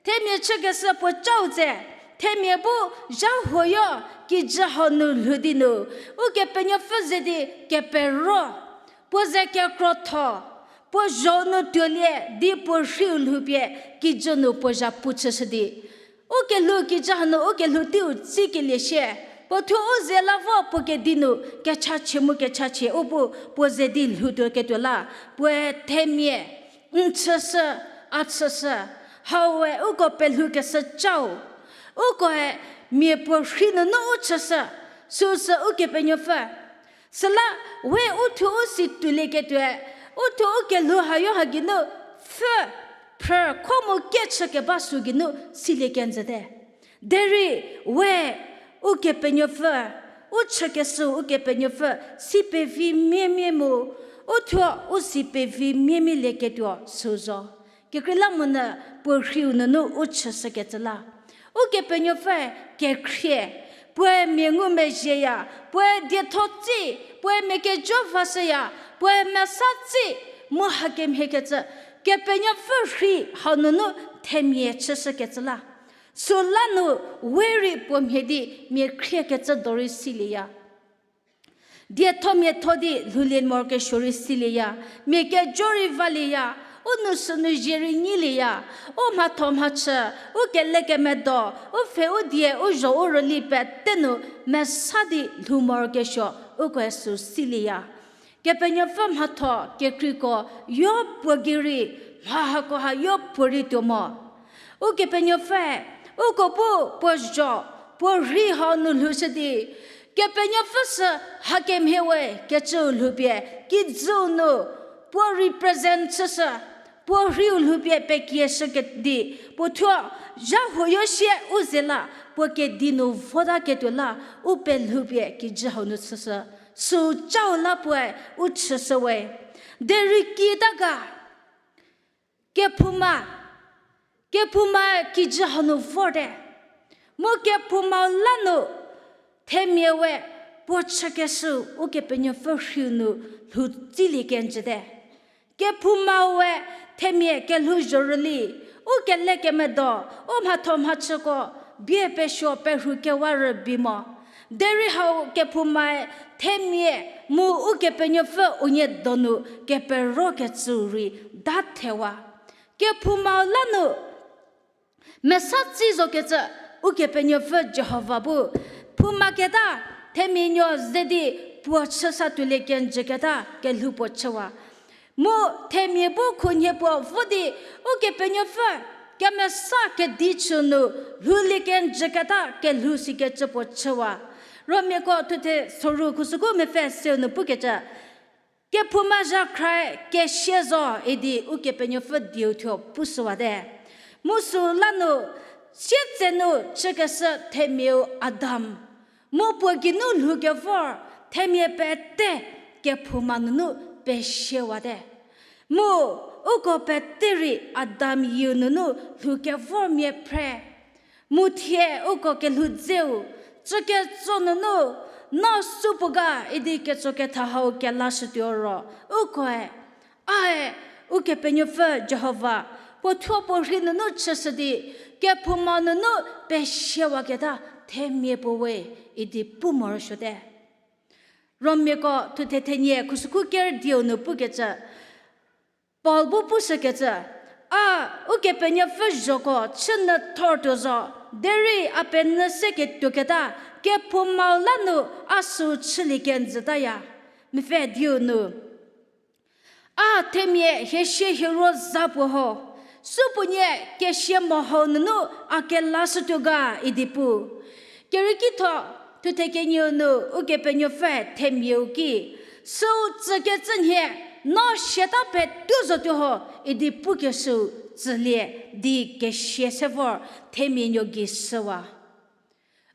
themia chükeshü puo cau tse, Themia bu zha huoyo kijü hau nu lhou di nu, Ukepenuopfü ze di kepero, puo ze kekrotho, puo zho nu tuolie di puo rhiu lhoupie kijü nu puo zhapu chüshü di. Ukelhou kijü hanu ukelhou teiu tsikelie shie, puo thuo u ze la vo puo kedi nu kechachie mu kechachie u bu puo ze di lhoutuo ketuo la, puoe themia n chüshü, a chüshü, hau we uko pelhoukeshü cau. Ukoe mia puo rhi nunu u chüshü, süsü Ukepenuopfü. Süla we u thuo u si tuolieketuoe, u thuo u kelhou hayo ha geinu pfhü, phrü kho mu kechü keba sü geinu silie kenjüte. Derei we Ukepenuopfü, u chükeshüu Ukepenuopfü si pevi miemie mu, u thuo u si pevi miemie lieketuo sü zo. Kekreilamonyü puo rhiu nunu u chüshükecü la, Ukepenuopfüe kekhrie, puoe mia ngumezhieya, puoe dietho tsi, puoe mia kejo vashüya, puoe mesa tsi, mu hakemhiekecü, Kepenuopfü rhi hau nunu themia chüshükecü la. Süla nu we rei puo mhie di mia khriekecü do rei silieya. Dietho miatho di lhoulie morokesuo rei silieya, mia kejo rei valieya, u nu sünu zie rei nyilieya, u mhatho mhachü, u kelekemedo, u pfhe u die, u zho u rüli pete nu mesa di lhou morokesuo ukoe sü silieya. Kepenuopfü mhatho kekreiko yo puo gei rei, mha hako ha yo puo rei tuo mo. Ukepenuopfüe uko bu puo zho, puo rhi hau nu lhoushü di, Kepenuopfü sü hakemhie we kecüu lhoupie, kijüu nu puo represent chüshü, puo rhiu lhoupie pekieshü ke di, puo thuo zha huoyo sie u ze la, puo kedi nu votaketuo la, u pelhoupie kijü hau nu chüshü, sü cau la puoe u chüshü we. Derei kiüta ga, kephouma, kephouma kijü hau nu vorte. Mu kephoumau la nu themia we puo chükeshü Ukepenuopfü rhiu nu lhou tsilie kenjüte. Kephoumau we themia kelhouzho rüli, u kelekemedo, u mhatho mhachüko bie pesuo perhu kewa rübei mo. Derei hau kephoumae themia mu Ukepenuopfü unie donu keperokecüu rei dathewa. Kephoumau la nu mesa tsi zokecü Ukepenuopfü Jihova bu, phoumaketa themia nuo ze di puo chü sa tuolie kenjüketa kelhou puo chüwa. Mu themia bu khunhie puo vo di Ukepenuopfü kemesa kedi chü nu lhoulie kenjüketa kelhou sikecü puo chüwa. Romiako thuthe soru khusüku mepfü seu nu pukecü, kephouma zhakhrae kesia zo idi Ukepenuopfü dieu thuo pushüwate. Mu süla nu, sietsenu chükeshü themiau Adam, mu puo geinu lhoukevor themia pete kephouma nunu pesiewate. Mu uko pete rei Adam yieu nunu lhoukevor mia phre. Mu thie uko kelhou dzeu, tsüketso nunu, no supuo ga idi ketso ketha hau kelashütuo ro, ukoe, ae, Ukepenuopfü Jihova, puo thuo puo rhi nunu chüshü di, kephouma nunu pesiewaketa themia puo we idi pu morosuote. Romiako thuthe thenie khusüku ker dieu nu pukecü, Paul bu pushükecü, a, Ukepenuopfü zhoko chü nyü thortuo zo, derei a penyü se ketuoketa, kephoumau la nu a süu chülie kenjütaya. Mepfü dieu nu, a themia hiesie hieruo za puo ho, supuonie kesia mo hau nunu a kelashütuo ga idi pu. Kerieki tho, thuthe kenieu nu Ukepenuopfü themiau ki, süu tsükecü nhie, no siata petuo zotuo ho idi pukeshüu tsülie di kesia se vor themia nuo gei shüwa.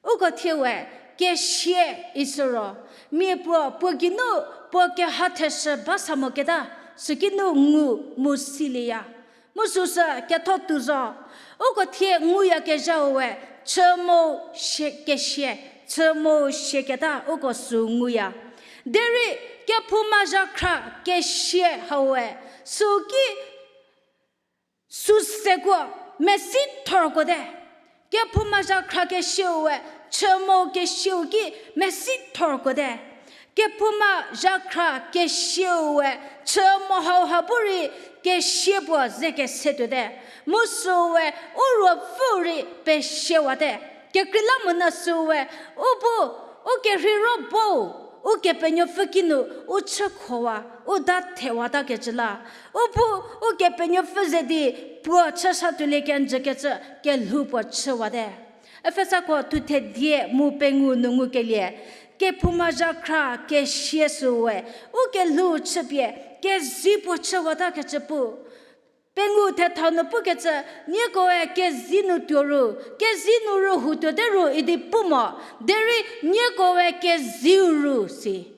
Uko thie we kesia isiro, mia puo puo geinu puo keha theshü ba sa moketa, süki nu ngu mu silieya. Mu süsü ketho tuo zo, uko thie nguyakezhau we, chü mo sie kesia, chü mo siaketa uko süu nguya. Derei kephouma zhakhra kesia hau we, süki süseko mesi thorkote. Kephouma zhakhra kesiu we chü mo kesiu ki mesithorkote. Kephouma zhakhra kesiu we chü mo hauha bu rei kesia puo ze kese tuote. Mu süu we u ruopfü rei pesiawate. Kekreilamonyü süu we u bu u kerheiro bou Ukepenuopfü kinu u chükhowa, u da thewata kecü la. U bu Ukepenuopfü ze di puo chü sa tuolie kenjü kecü kelhou puo chüwate. Efesako thuthe die mu pengou nu ngukelie, kephouma zhakhra kesia süu we u kelhou chüpie kezei puo chüwata kecü pu. Pengou thethau nu pukecü, niekoe kezei nu tuo ru, kezei nu rühou tuote ru idi pu mo, derei niekoe keziu ru si.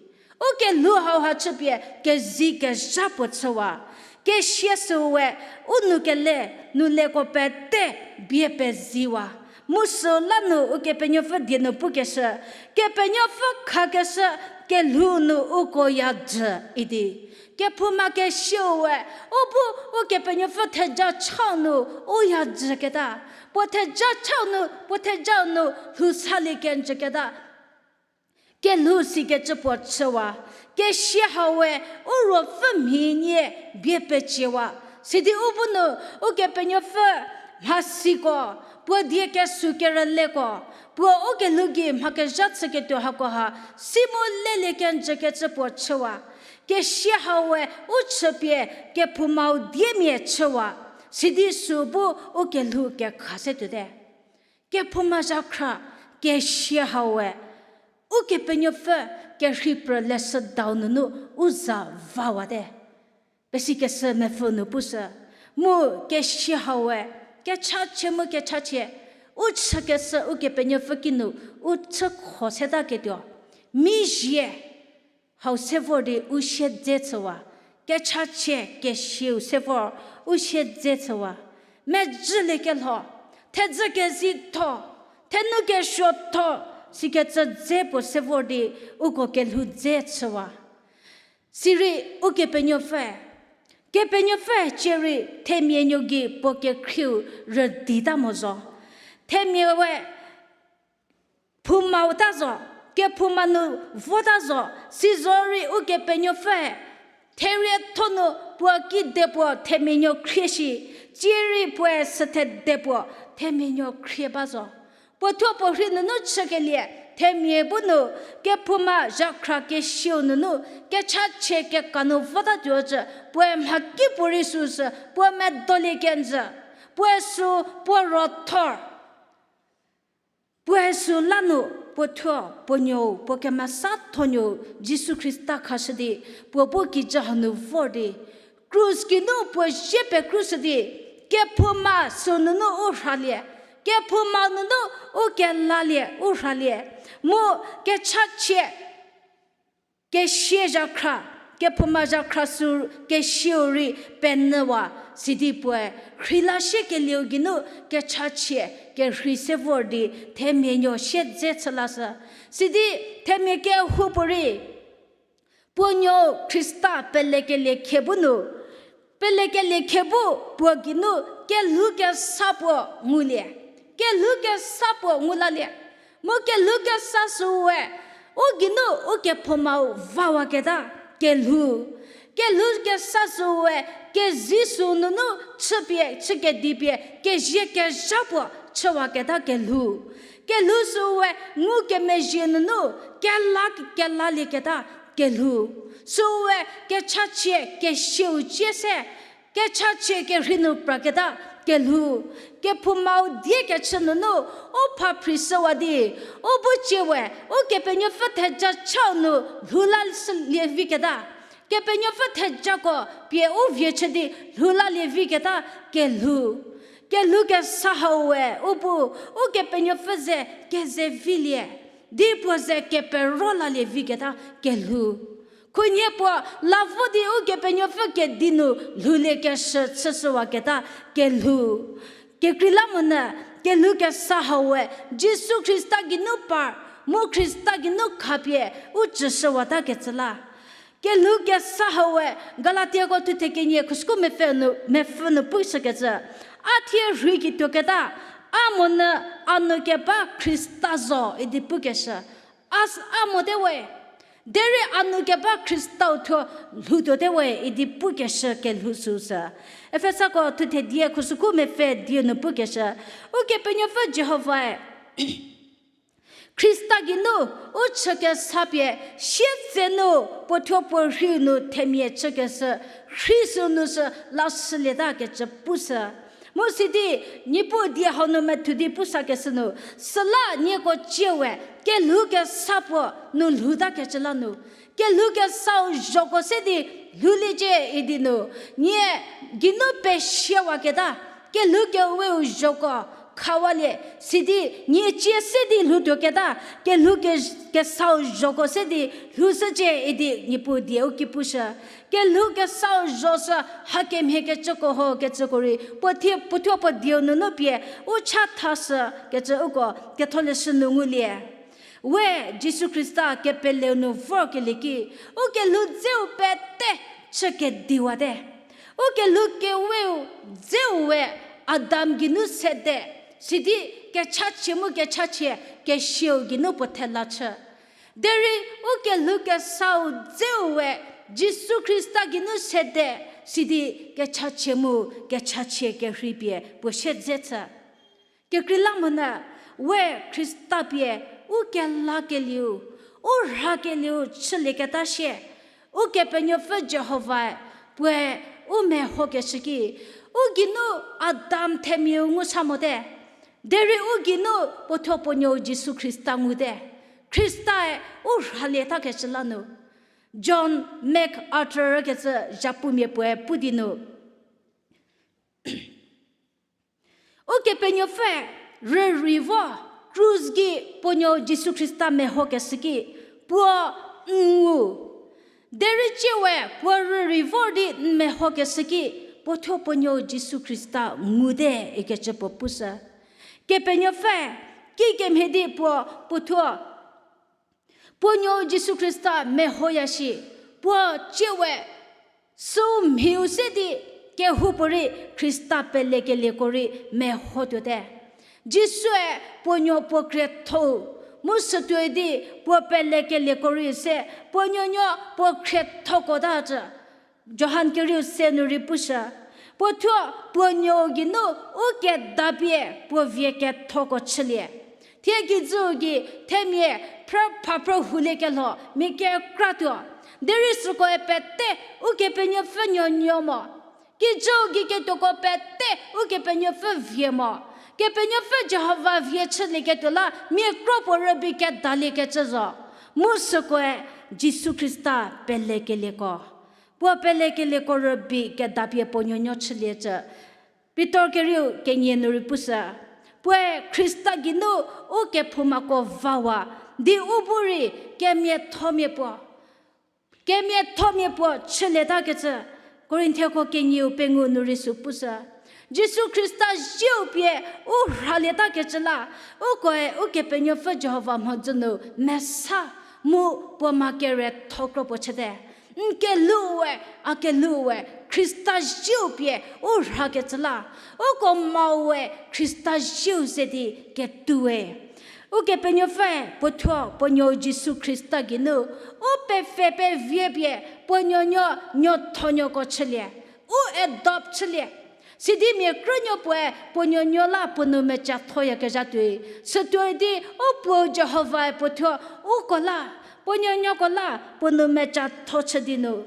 U kelhou hauha chüpie kezei kezha puo chüwa. Kesia süu we u nou kele, nou leko pete bie peziwa. Mu süu la nu Ukepenuopfü die nu pukeshü, Kepenuopfü khakeshü kelhou nu uko ya jü idi. Kephouma kesiu we u bu Ukepenuopfü theja chau nu u ya jüketa. Puo theja chau nu, puo theja nu lhou salie kenjüketa. Kelhou sikecü puo chüwa. Kesia hau we u ruopfü mhi nie bie peciewa. Sidi u bu nu Ukepenuopfü mhasiko, puo die kesuo kerüleko, puo u kelhou gei mha kezha chüketuo hakoha si mu lelie kenjükecü puo chüwa. Kesia hau we u chüpie kephoumau diemia chüwa. Sidi süu bu u kelhou kekha se tuote. Kephouma zhakhra kesia hau we Ukepenuopfü kerhei prü leshüdau nunu u za vawate. Pesikeshü mepfü nu pushü, mu kesia hau we kechachie mu kechachie u chükeshü Ukepenuopfü kinu u chükho setaketuo. Mizie hau se vor di u siedze chüwa, kechachie kesiau se vor u siedze chüwa. Mejüliekelho, thedzü kezei tho, thenu kesuo tho, sikecü dze puo se vor di uko kelhou dze chüwa. Sirei Ukepenuopfü, Kepenuopfü cierei themia nuo gei puo kekhrieu rüdita mo zo. Themia we phoumauta zo, kephouma nu vota zo, sizorei Ukepenuopfüe therietho nu puo kidepuo themia nuo khrie shi, cierei puoe süthede puo themia nuo khrie ba zo. Puo thuo puo rhei nunu chükelie, themia bu nu, kephouma zhakhra kesiau nunu, kechachie keka nu votatuocü, puoe mhakipuorei süsü puo medolie kenjü, puoe sü puo ro thor. Puoe sü la nu, puo thuo, puo nuou, puo kemesatho nuou, Jisu Khrista khashü di, puo bu kijü hanu vor di, krus geinu puo zie pekrushü di, kephouma sü nunu u rhalie, kephouma nunu u kelalie, u rhalie, mu kechachie kesia zhakhra, kephouma zhakhra sü kesiau rei penyüwa, sidi puoe rheila siekelieu geinu kechachie kerhei se vor di themia nuo siedze chü lashü. Sidi themia kehoupuorei puo nuou Khrista pelekelie khie bu nu, pelekelie khie bu puo geinu kelhou kesa puo ngulie, kelhou kesa puo ngu lalie, mu kelhou kesa süe u geinu u kephoumau vawaketa kelhou, kelhou kesa süe kezei sü nunu chüpie chükedipie kezie kezha puo chüwaketa kelhou, kelhou süe ngukemezhie nunu kela kelalieketa kelhou, süe kechachie kesiau cie se kechachie kerhei nu praketa kelhou, kephoumau die kechü nunu u pha phrishüwa di, u bu cie we Ukepenuopfü theja chau nu lhou la lieviketa, Kepenuopfü thejako pie u vie chü di lhou lalie viketa kelhou, kelhou kesa hau we u bu Ukepenuopfü ze keze vilie di puo ze kepero lalie viketa kelhou, khunhie puo la vo di Ukepenuopfü kedi nu lhouliekeshü chüshüwaketa kelhou. Kekreilamonyü kelhou kesa hau we Jisu Khrista geinu par mu Khrista geinu khapie u tsüshüwatakecü la. Kelhou kesa hau we Galatiako thuthe kenie khusüku mepfü nu, mepfü nu pushükecü, a thie rhei kituoketa, A monyü a nou keba Khrista zo idi pukeshü. A s-, a mote we. Derei a nou keba Khristau thuo lhoutuote we idi pukeshü kelhou süu sü. Efesako thuthe die khusükhu mepfü dieu nu pukeshü. Ukepenuopfü Jihovae Khrista geinu u chükesa pie sietsenu puo thuo puo rhiu nu themia chükeshü rhi sünu sü lashülieta kecü pushü. Mu sidi, Niepuu die hau nu methu di pusakeshü nu, süla nieko cie we, kelhou kesa puo nu lhouta kecü la nu, kelhou kesau zhoko se di lhouliecie idi nu, nie geinu pesiewaketa, kelhou keweu zhoko khawalie, sidi nie cie se di lhoutuoketa, kelhou ke-, kesau zhoko se di lhoushücie idi Niepuu dieu ki pushü. Kelhou kesau zho sü hakemhie kecüko ho kecüko rei, puo thie, puo thuo puo dieu nunu pie, u chathashü kecü uko Ketholeshü nu ngulie. We Jisu Khrista kepeleu nu vorkelie ki, u kelhou dzeu pete chü kediwate. U kelhou keweu dzeu we Adam geinu sede, sidi kechachie mu kechachie kesiau geinu puo thela chü. Derei u kelhou kesau dzeu we Jisu Khrista geinu sede, sidi kechachie mu kechachie kerhei pie puo siedze chü. Kekreilamonyü, we Khrista pie u kelakelieu, u rhakelieu chülieketa sie, Ukepenuopfü Jihovae puoe u mehokeshü ki, u geinu Adam themiau ngu sa mote. Derei u geinu puo thuo puo nuou Jisu Khrista ngute. Khristae u rhalietakecü la nu. John MacArthur kecü zhapumia puoe pu di nu, Ukepenuopfü rürei vo, krus gei puo nuou Jisu Khrista mehokeshü ki, puo n ngu. Derei cie we puo rürei vor di n mehokeshü ki, puo thuo puo nuou Jisu Khrista ngute ikecü puo pushü. Kepenuopfü kikemhie di puo, puo thuo puo nuou Jisu Khrista mehoya shi, puo cie we süu mhiu se di kehoupuorei Khrista pelekelieko rei mehotuote. Jisue puo nuo puo khriethou, mu sütuoi di puo pelekelieko rei se puo nuonuo puo khriethokotacü. Johan kerieu se nu rei pushü, puo thuo puo nuou geinu u kedapie puo vie kethoko chülie. Thie kijüu gei themia phrü phaphrü huliekelho mia kekratuo. Derei sükoe pete Ukepenuopfü nuonuo mo. Kijüu gei ketuoko pete Ukepenuopfü vie mo. Kepenuopfü Jihova vie chülieketuo la mia kro puo rübei kedaliekecü zo. Mu sükoe Jisu Khrista pelekelieko, puo pelekelieko rübei kedapie puo nuonuo chüliecü. Pitor kerieu kenie nu rei pushü, puoe Khrista geinu u kephoumako vawa, di u bu rei kemiathomia puo, kemiathomia puo chülietakecü. Korinthiako kenieu pengou nu rei sü pushü. Jisu Khrista zieu pie u rhalietakecü la, ukoe Ukepenuopfü Jihova mhodzü nu mesa mu puo ma kere thokro puo chüte. N kelhou we, a kelhou we, Khrista zieu pie u rhakecü la, uko mhau we Khrista zieu ze di ketuo we. Ukepenuopfü puo thuo puo nuou Jisu Khrista geinu u pefhe pevie pie puo nuonuo nuothonuoko chülie, u adopt chülie. Sidi mia krünuo puoe puo nuonuo la puo nu mecathoyakezha tuoi. Sütuoi di u Puo Jihovae puo thuo uko la, puo nuonuoko la puo nu mecatho chü di nu,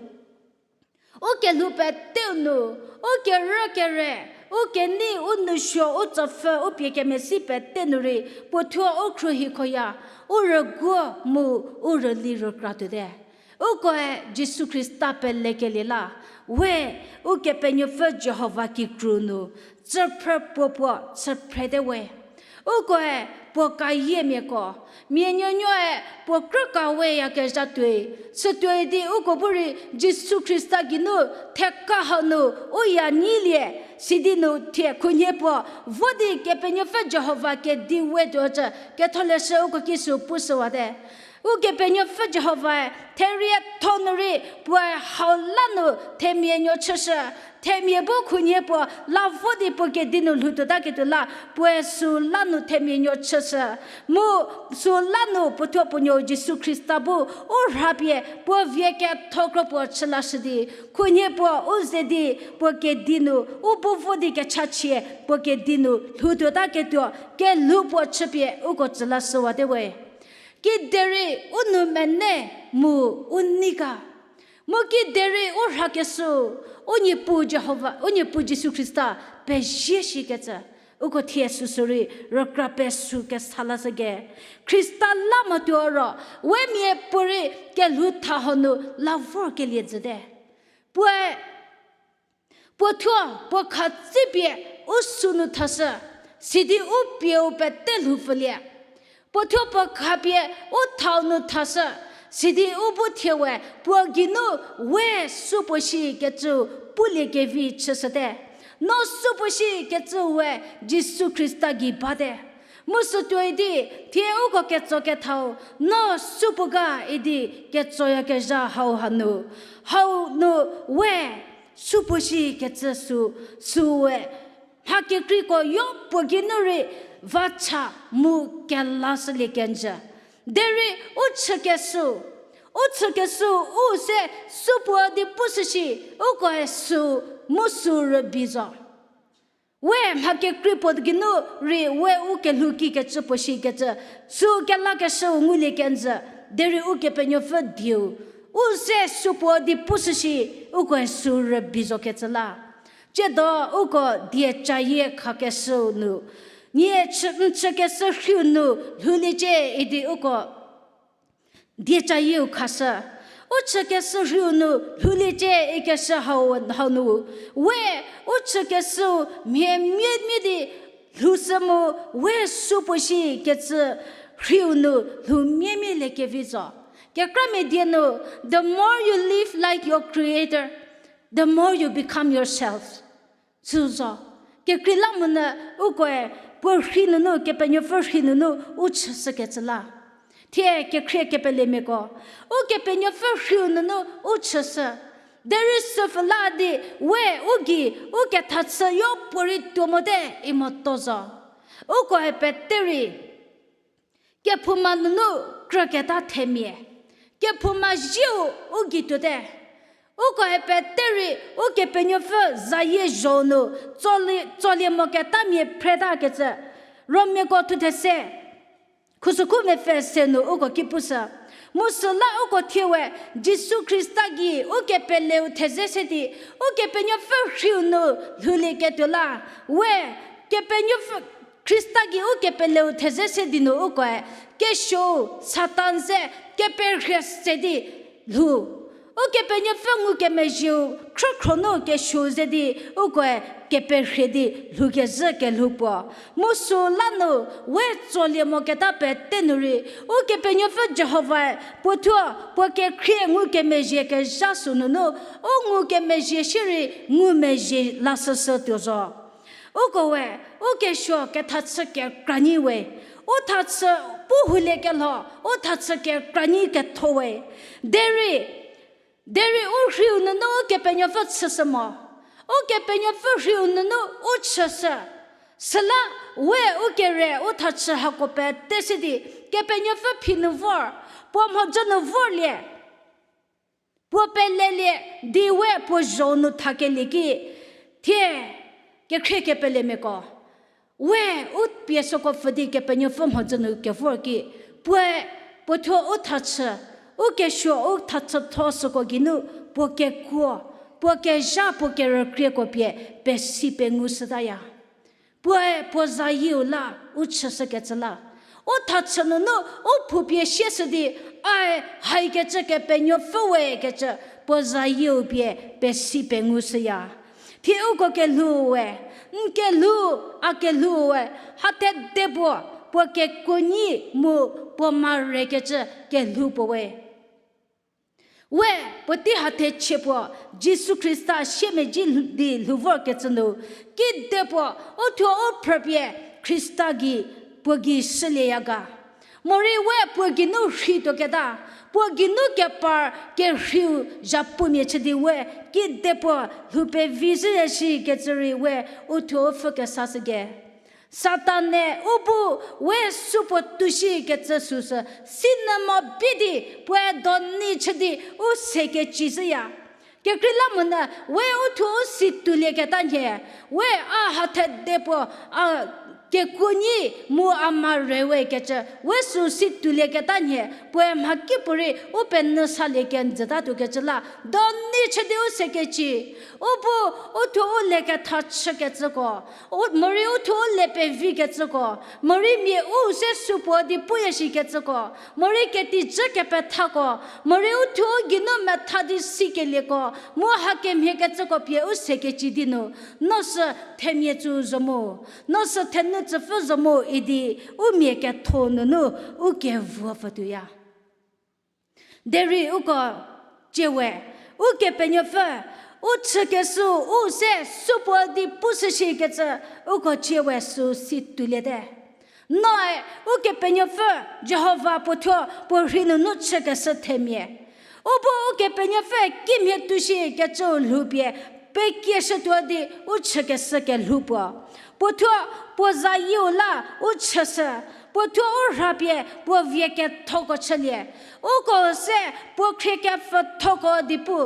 u kelhou peteu nu, u kerü kere, u kenei, u nousuo, u tsopfü, u pie kemesi pete nu rei puo thuo u khruohikhoya, u rüguo mu u rüli rükra tuote. Ukoe Jisu Khrista pelekelie la, we Ukepenuopfü Jihova kikru nu tsüphrü puo puo tsüphrete we. Ukoe puo kayiemiako, mia nuonuoe puo krü kaweyakezha tuoi. Sütuoi di uko bu rei Jisu Khrista geinu theka hau nu u ya nyilie, sidi nu thie khunhie puo vo di Kepenuopfü Jihova kedi we tuocü Ketholeshü uko ki sü pushüwate. Ukepenuopfü Jihovae therietho nu rei puoe hau la nu themia nuo chüshü, Themia bu khunhie puo la vo di puo kedi nu lhoutuotaketuo la, puoe süla nu themia nuo chüshü. Mu süla nu puothuo puo nuo Jisu Khrista bu u rhapie puo vie kethokro puo chü lashü di, khunhie puo u ze di puo kedi nu u bu vo di kechachie puo kedi nu lhoutuotaketuo kelhou puo chüpie uko tsü lashüwate we. Kiderei u nou mene mu u nei ga. Mu kiderei u rhakeshü, u Niepuu Jihova, u Niepuu Jisu Khrista pezie shikecü. Uko thie süsürei rükra pesü kesa lashü ge. Khrista la motuo ro, we miapuorei kelhou tha hanu la vorkelie jüte. Puoe puothuo puo khatsipie u sünu thashü, sidi u pieu pete lhoupfülie. Puothuo puo khapie u thau nu thashü, sidi u bu thie we puo geinu we supuo shikecü puliekevi chüshüte. No supuo shikecü we Jisu Khrista gei bate. Mu sütuoi di, thie uko ketso kethau, no supuo ga idi ketsoyakezha hau hanu. Hau nu we supuo shikecü sü, süe mha kekreiko yopuo geinu rei vacha mu kelashülie kenjü. Derei u chükeshü, u chükeshü u se supuo di pushü shi, ukoe sü mu sü rübei zo. We mha kekrei puo geinu rei we u kelhou kikecü puo shikecü, sü kelakeshüu ngulie kenjü, derei Ukepenuopfü dieu u se supuo di pushü shi, ukoe sü rübei zokecü la. Tsiedo uko die cayie khakeshüu nu, nie chü, n chükeshü rhiu nu lhouliecie idi uko die cayieu khashü. U chükeshü rhiu nu lhouliecie ikeshü hau, hau nu, we u chükeshüu mhie mie mie di lhoushü mu we supuo shikecü rhiu nu lhou mie mie liekevi zo. Kekramia die nu, the more you live like your Creator, the more you become yourself. Sü zo. Kekreilamonyü ukoe puo rhi nunu, Kepenuopfü rhi nunu u chüshükecü la. Thie kekhrie kepelemiako, Ukepenuopfü rhiu nunu u chüshü. Derei süpfü la di we u gei u kethachü yopuorei tuo mote imo to zo. Ukoe peterei kephouma nunu krüketa themia, kephouma zieu u gei tuote. Ukoe peterei Ukepenuopfü zayie zho nu tsolie, tsolie moketamia phretakecü, Romiako thuthe se, khusükhu mepfü se nu uko ki pushü. Mu süla uko thie we Jisu Khrista gei u kepeleu theze se di, Ukepenuopfü rhiu nu lhoulieketuo la, we Kepenuopfü Khrista gei u kepeleu theze se di nu ukoe kesuou Satan ze keperhie se di lhou. Ukepenuopfü ngukemezhieu khrükhro nu kesuou ze di ukoe keperhie di lhoukezhü kelhou puo. Mu süla nu we tsolie moketa pete nu rei, Ukepenuopfü Jihovae puothuo puo kekhrie ngukemezhie kezha sü nunu, u ngukemezhie shierei ngumezhie lashüshü tuo zo. Uko we, u kesuo kethachü kekra nyi we, u thachü pu huliekelho, u thachü kekra nyi ketho we. Derei, derei u rhiu nunu Ukepenuopfü chüshü mo. Ukepenuopfü rhiu nunu u chüshü. Süla we u kere u thachü hako pete se di, Kepenuopfü phi nu vor, puo mhodzü nu vorlie. Puo pelelie di we puo zho nu thakelie ki, thie kekhrie kepelemiako, we u pie süko pfü di Kepenuopfü mhodzü nu kevor ki, puoe puothuo u thachü, u kesuo u thachütho süko geinu puo kekuo, puo kezha puo kerükrieko pie pesi pengushütaya. Puoe puo zayieu la u chüshükecü la, u thachü nunu u phupie sieshü di, ae haikecü Kepenuopfü we kecü puo zayieu pie pesi pengushüya. Thie uko kelhou we, n kelhou, a kelhou we, hathe de puo, puo kekuo nyi mu puo marekecü kelhou puo we. We puotei hathe chie puo, Jisu Khrista siemedzi lhou, di lhou vorkecü nu, kide puo, u thuo u phrüpie Khrista gei puo gei shülieya ga. Morei we puo geinu rhei tuoketa, puo geinu kepar kerheiu zhapumia chü di we, kedipuo lhou pevi zhüya shikecü rei we u thuo u pfhü kesashüke. Satan-e u bu we supuo tuoshikecü süsü, sinyü mo bi di puoe doni chü di u se keci zhüya. Kekreilamonyü we u thuo u si tuolieketa nhie, we a ha thede puo, a kekuo nyi mu a ma re we kecü, we sü si tuolieketa nhie, puoe mhakipuorei u penyü salie kenjütatuokecü la, doni chü di u se keci. U bu u thuo u leketha chükecüko, u, morei u thuo u le pevikecüko, morei mia u se supuo di puya shikecüko, morei ketijü kepethako, morei u thuo u geinu metha di sikelieko, mu hakemhiekecüko pie u se keci di nu, no sü themia tsü zo mu, no sü thenu tsüpfü zo mu idi, u mia ketho nunu u kevuo pfütuoya. Derei uko cie we, Ukepenuopfü, u chükeshü u se supuo di pushü shikecü, uko cie we sü si tuoliete. Noe, Ukepenuopfü, Jihova puo thuo puo rhei nunu chükeshü themia. U bu Ukepenuopfü kimhie tuoshikecü lhoupie, pekieshütuo di u chükeshü kelhou puo. Puo thuo puo zayieu la u chüshü, puo thuo u rhapie puo vie kethoko chülie. Uko se puo khrie kepfüthoko idi pu,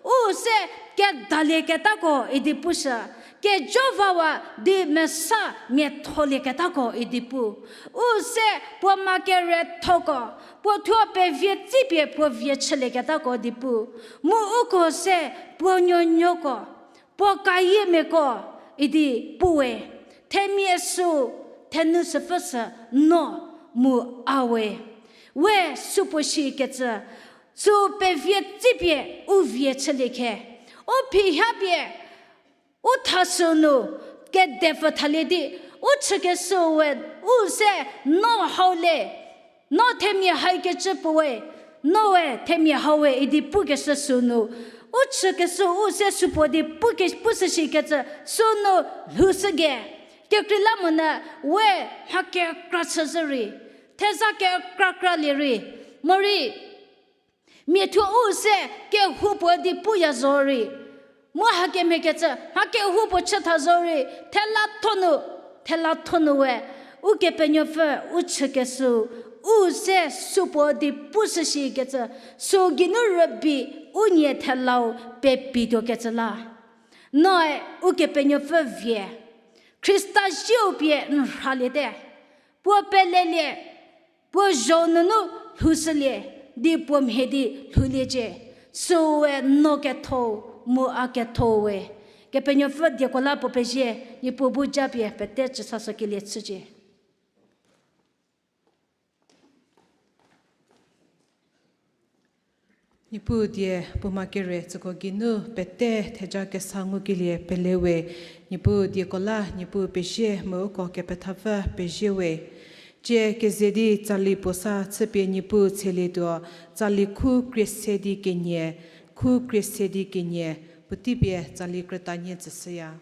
u se kedalieketako idi pushü, kejovawa di mesa miatholieketako idi pu, u se puo ma kerethoko, puo thuo pevie tsipie puo vie chülieketako idi pu, mu uko se puo nuonuoko, puo kayiemiako idi puwe, themia sü thenu süpfü sü no mu a we. We supuo shikecü, sü pevie tsipie u vie chülie khe. U phiha pie, u thashü nu, kedepfü thalie di, u chükeshü we, u se no hau le, no themia haikecü puoe, noe themia hau we idi pukeshü sünu, u chükeshü u se supuo di puke, pushü shikecü sünu lhoushüge. Kekreilamonyü we mha kekra chüzhü rei, theza kekra kralie rei, morei mia thuo u se kehoupuo di puya zo rei, mu hakemhiekecü mha kehoupuo chütha zo rei, thela thonu, thela thonu we, Ukepenuopfü u chükeshü, u se supuo di pushü shikecü, sü geinu rübei u nie thelau pepituokecü la. Noe Ukepenuopfü vie, Khrista zieu pie n rhaliete, puo pelelie, puo zho nunu lhoushülie, di puo mhie di lhouliecie, süe no ketho mu a ketho we. Kepenuopfü dieko la puo pezie, Niepuu bu japie pete chüsashükelie chücie. Niepuu die puoma kere tsüko geinu pete theja kesa ngukelie pele we, Niepuu dieko la Niepuu pezie mu uko kepethapfü pezie we. Tie keze di tsali puo sa chüpie Niepuu tshelietuo, tsali khu krie se di kenie, khu krie se di kenie, puotei pie tsali krütanie tsüshüya.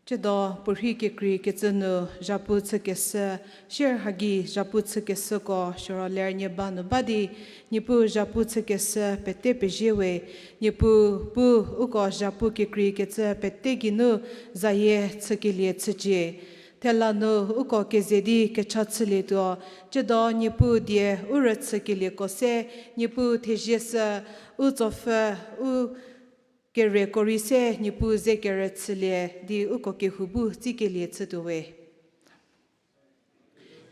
Tsiedo puorhi kekreikecü nu zhapu chükeshü, sier hagi zhapu chükeshüko siro ler nie ba nu ba di, Niepuu zhapu chükeshü pete pezie we. Niepuu bu uko zhapu kekreikecü pete geinu zayie chükelie chücie. Thela nu uko keze di kecha chülietuo, tsiedo Niepuu die u rüchükelieko se, Niepuu thezie sü, u tsopfü, u kereko rei se Niepuu ze kerüchülie di uko kehou bu tsikelie chütuo we.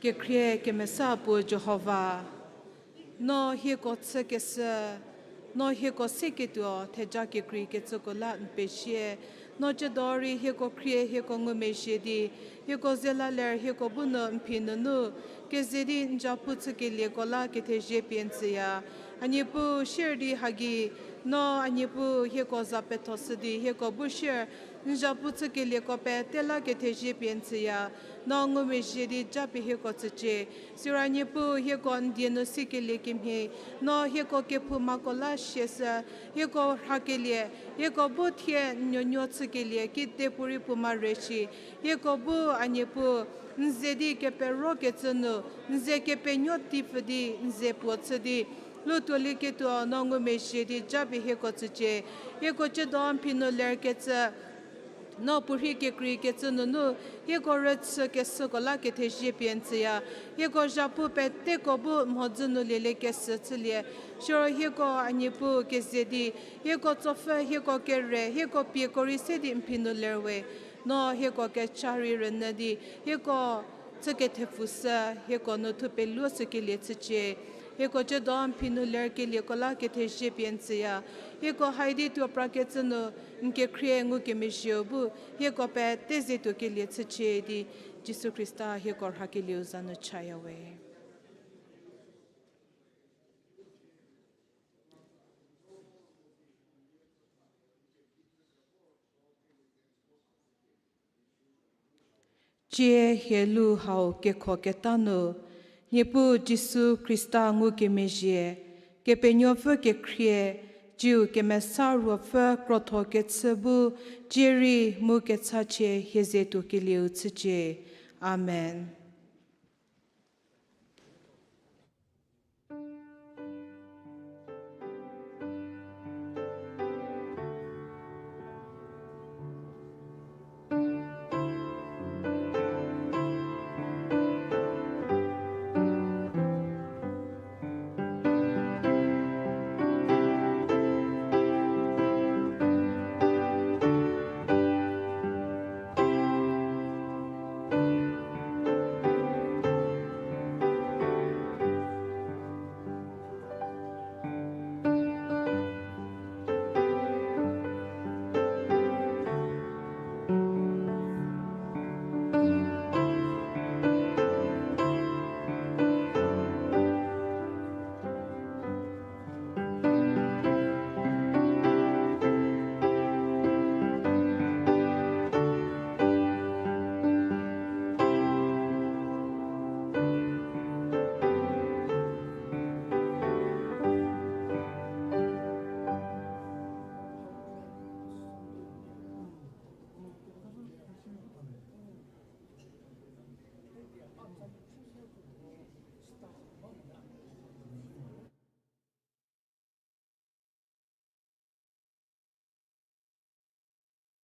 Kekhrie kemesa puo Jihova, no hieko chükeshü, no hieko seketuo theja kekreikecüko la n pezie. No tsiedo rei hieko khrie hieko ngumezhie di, hieko ze la ler hieko bu nu n phi nunu keze di n zhapu chükelieko la kethezie pie n tsüya. A Niepuu sier di hagi, no a Niepuu hieko za pethoshü di hieko bu sier n zhapu chükelieko pete la kethezie pie n tsüya. No ngumezhie di japie hieko tsücie. Siro a Niepuu hieko n die nu sikelie kemhie, no hieko kephoumako la siashü, hieko rhakelie, hieko bu thie n nuonuo chükelie kide puorei puo ma re shi, hieko bu a Niepuu n ze di keperokecü nu, n ze kepenuo tipfü di n ze puo chü di lutuolieketuo no ngumezhie di japie hieko tsücie. Hieko tsiedo n phi nu lerkecü, no puorhi kekreikecü nunu hieko rüchükeshüko la kethezie pie n tsüya. Hieko zhapu peteko bu mhodzü nu lieliekeshü chülie, siro hieko a Niepuu keze di, hieko tsopfü, hieko kere, hieko pieko rei se di n phi nu ler we. No hieko kecha rei rünyü di, hieko chükethepfu sü, hieko nu thupie luo sükelie chücie. Hieko tsiedo n phi nu lerkelieko la kethezie pie n tsüya. Hieko haidi tuo prakecü nu n kekhrie ngukemezhieu bu hieko pete ze tuokelie chücie di, Jisu Khrista hieko rhakelieu za nu chaya we. Tsie hielu hau kekhoketa nu, Niepuu Jisu Khrista ngukemezhie, Kepenuopfü kekhrie, tsiu Kemesa Ruopfü krotho kechü bu, tsie rei mu kechachie hie ze tuokelieu chücie. Amen.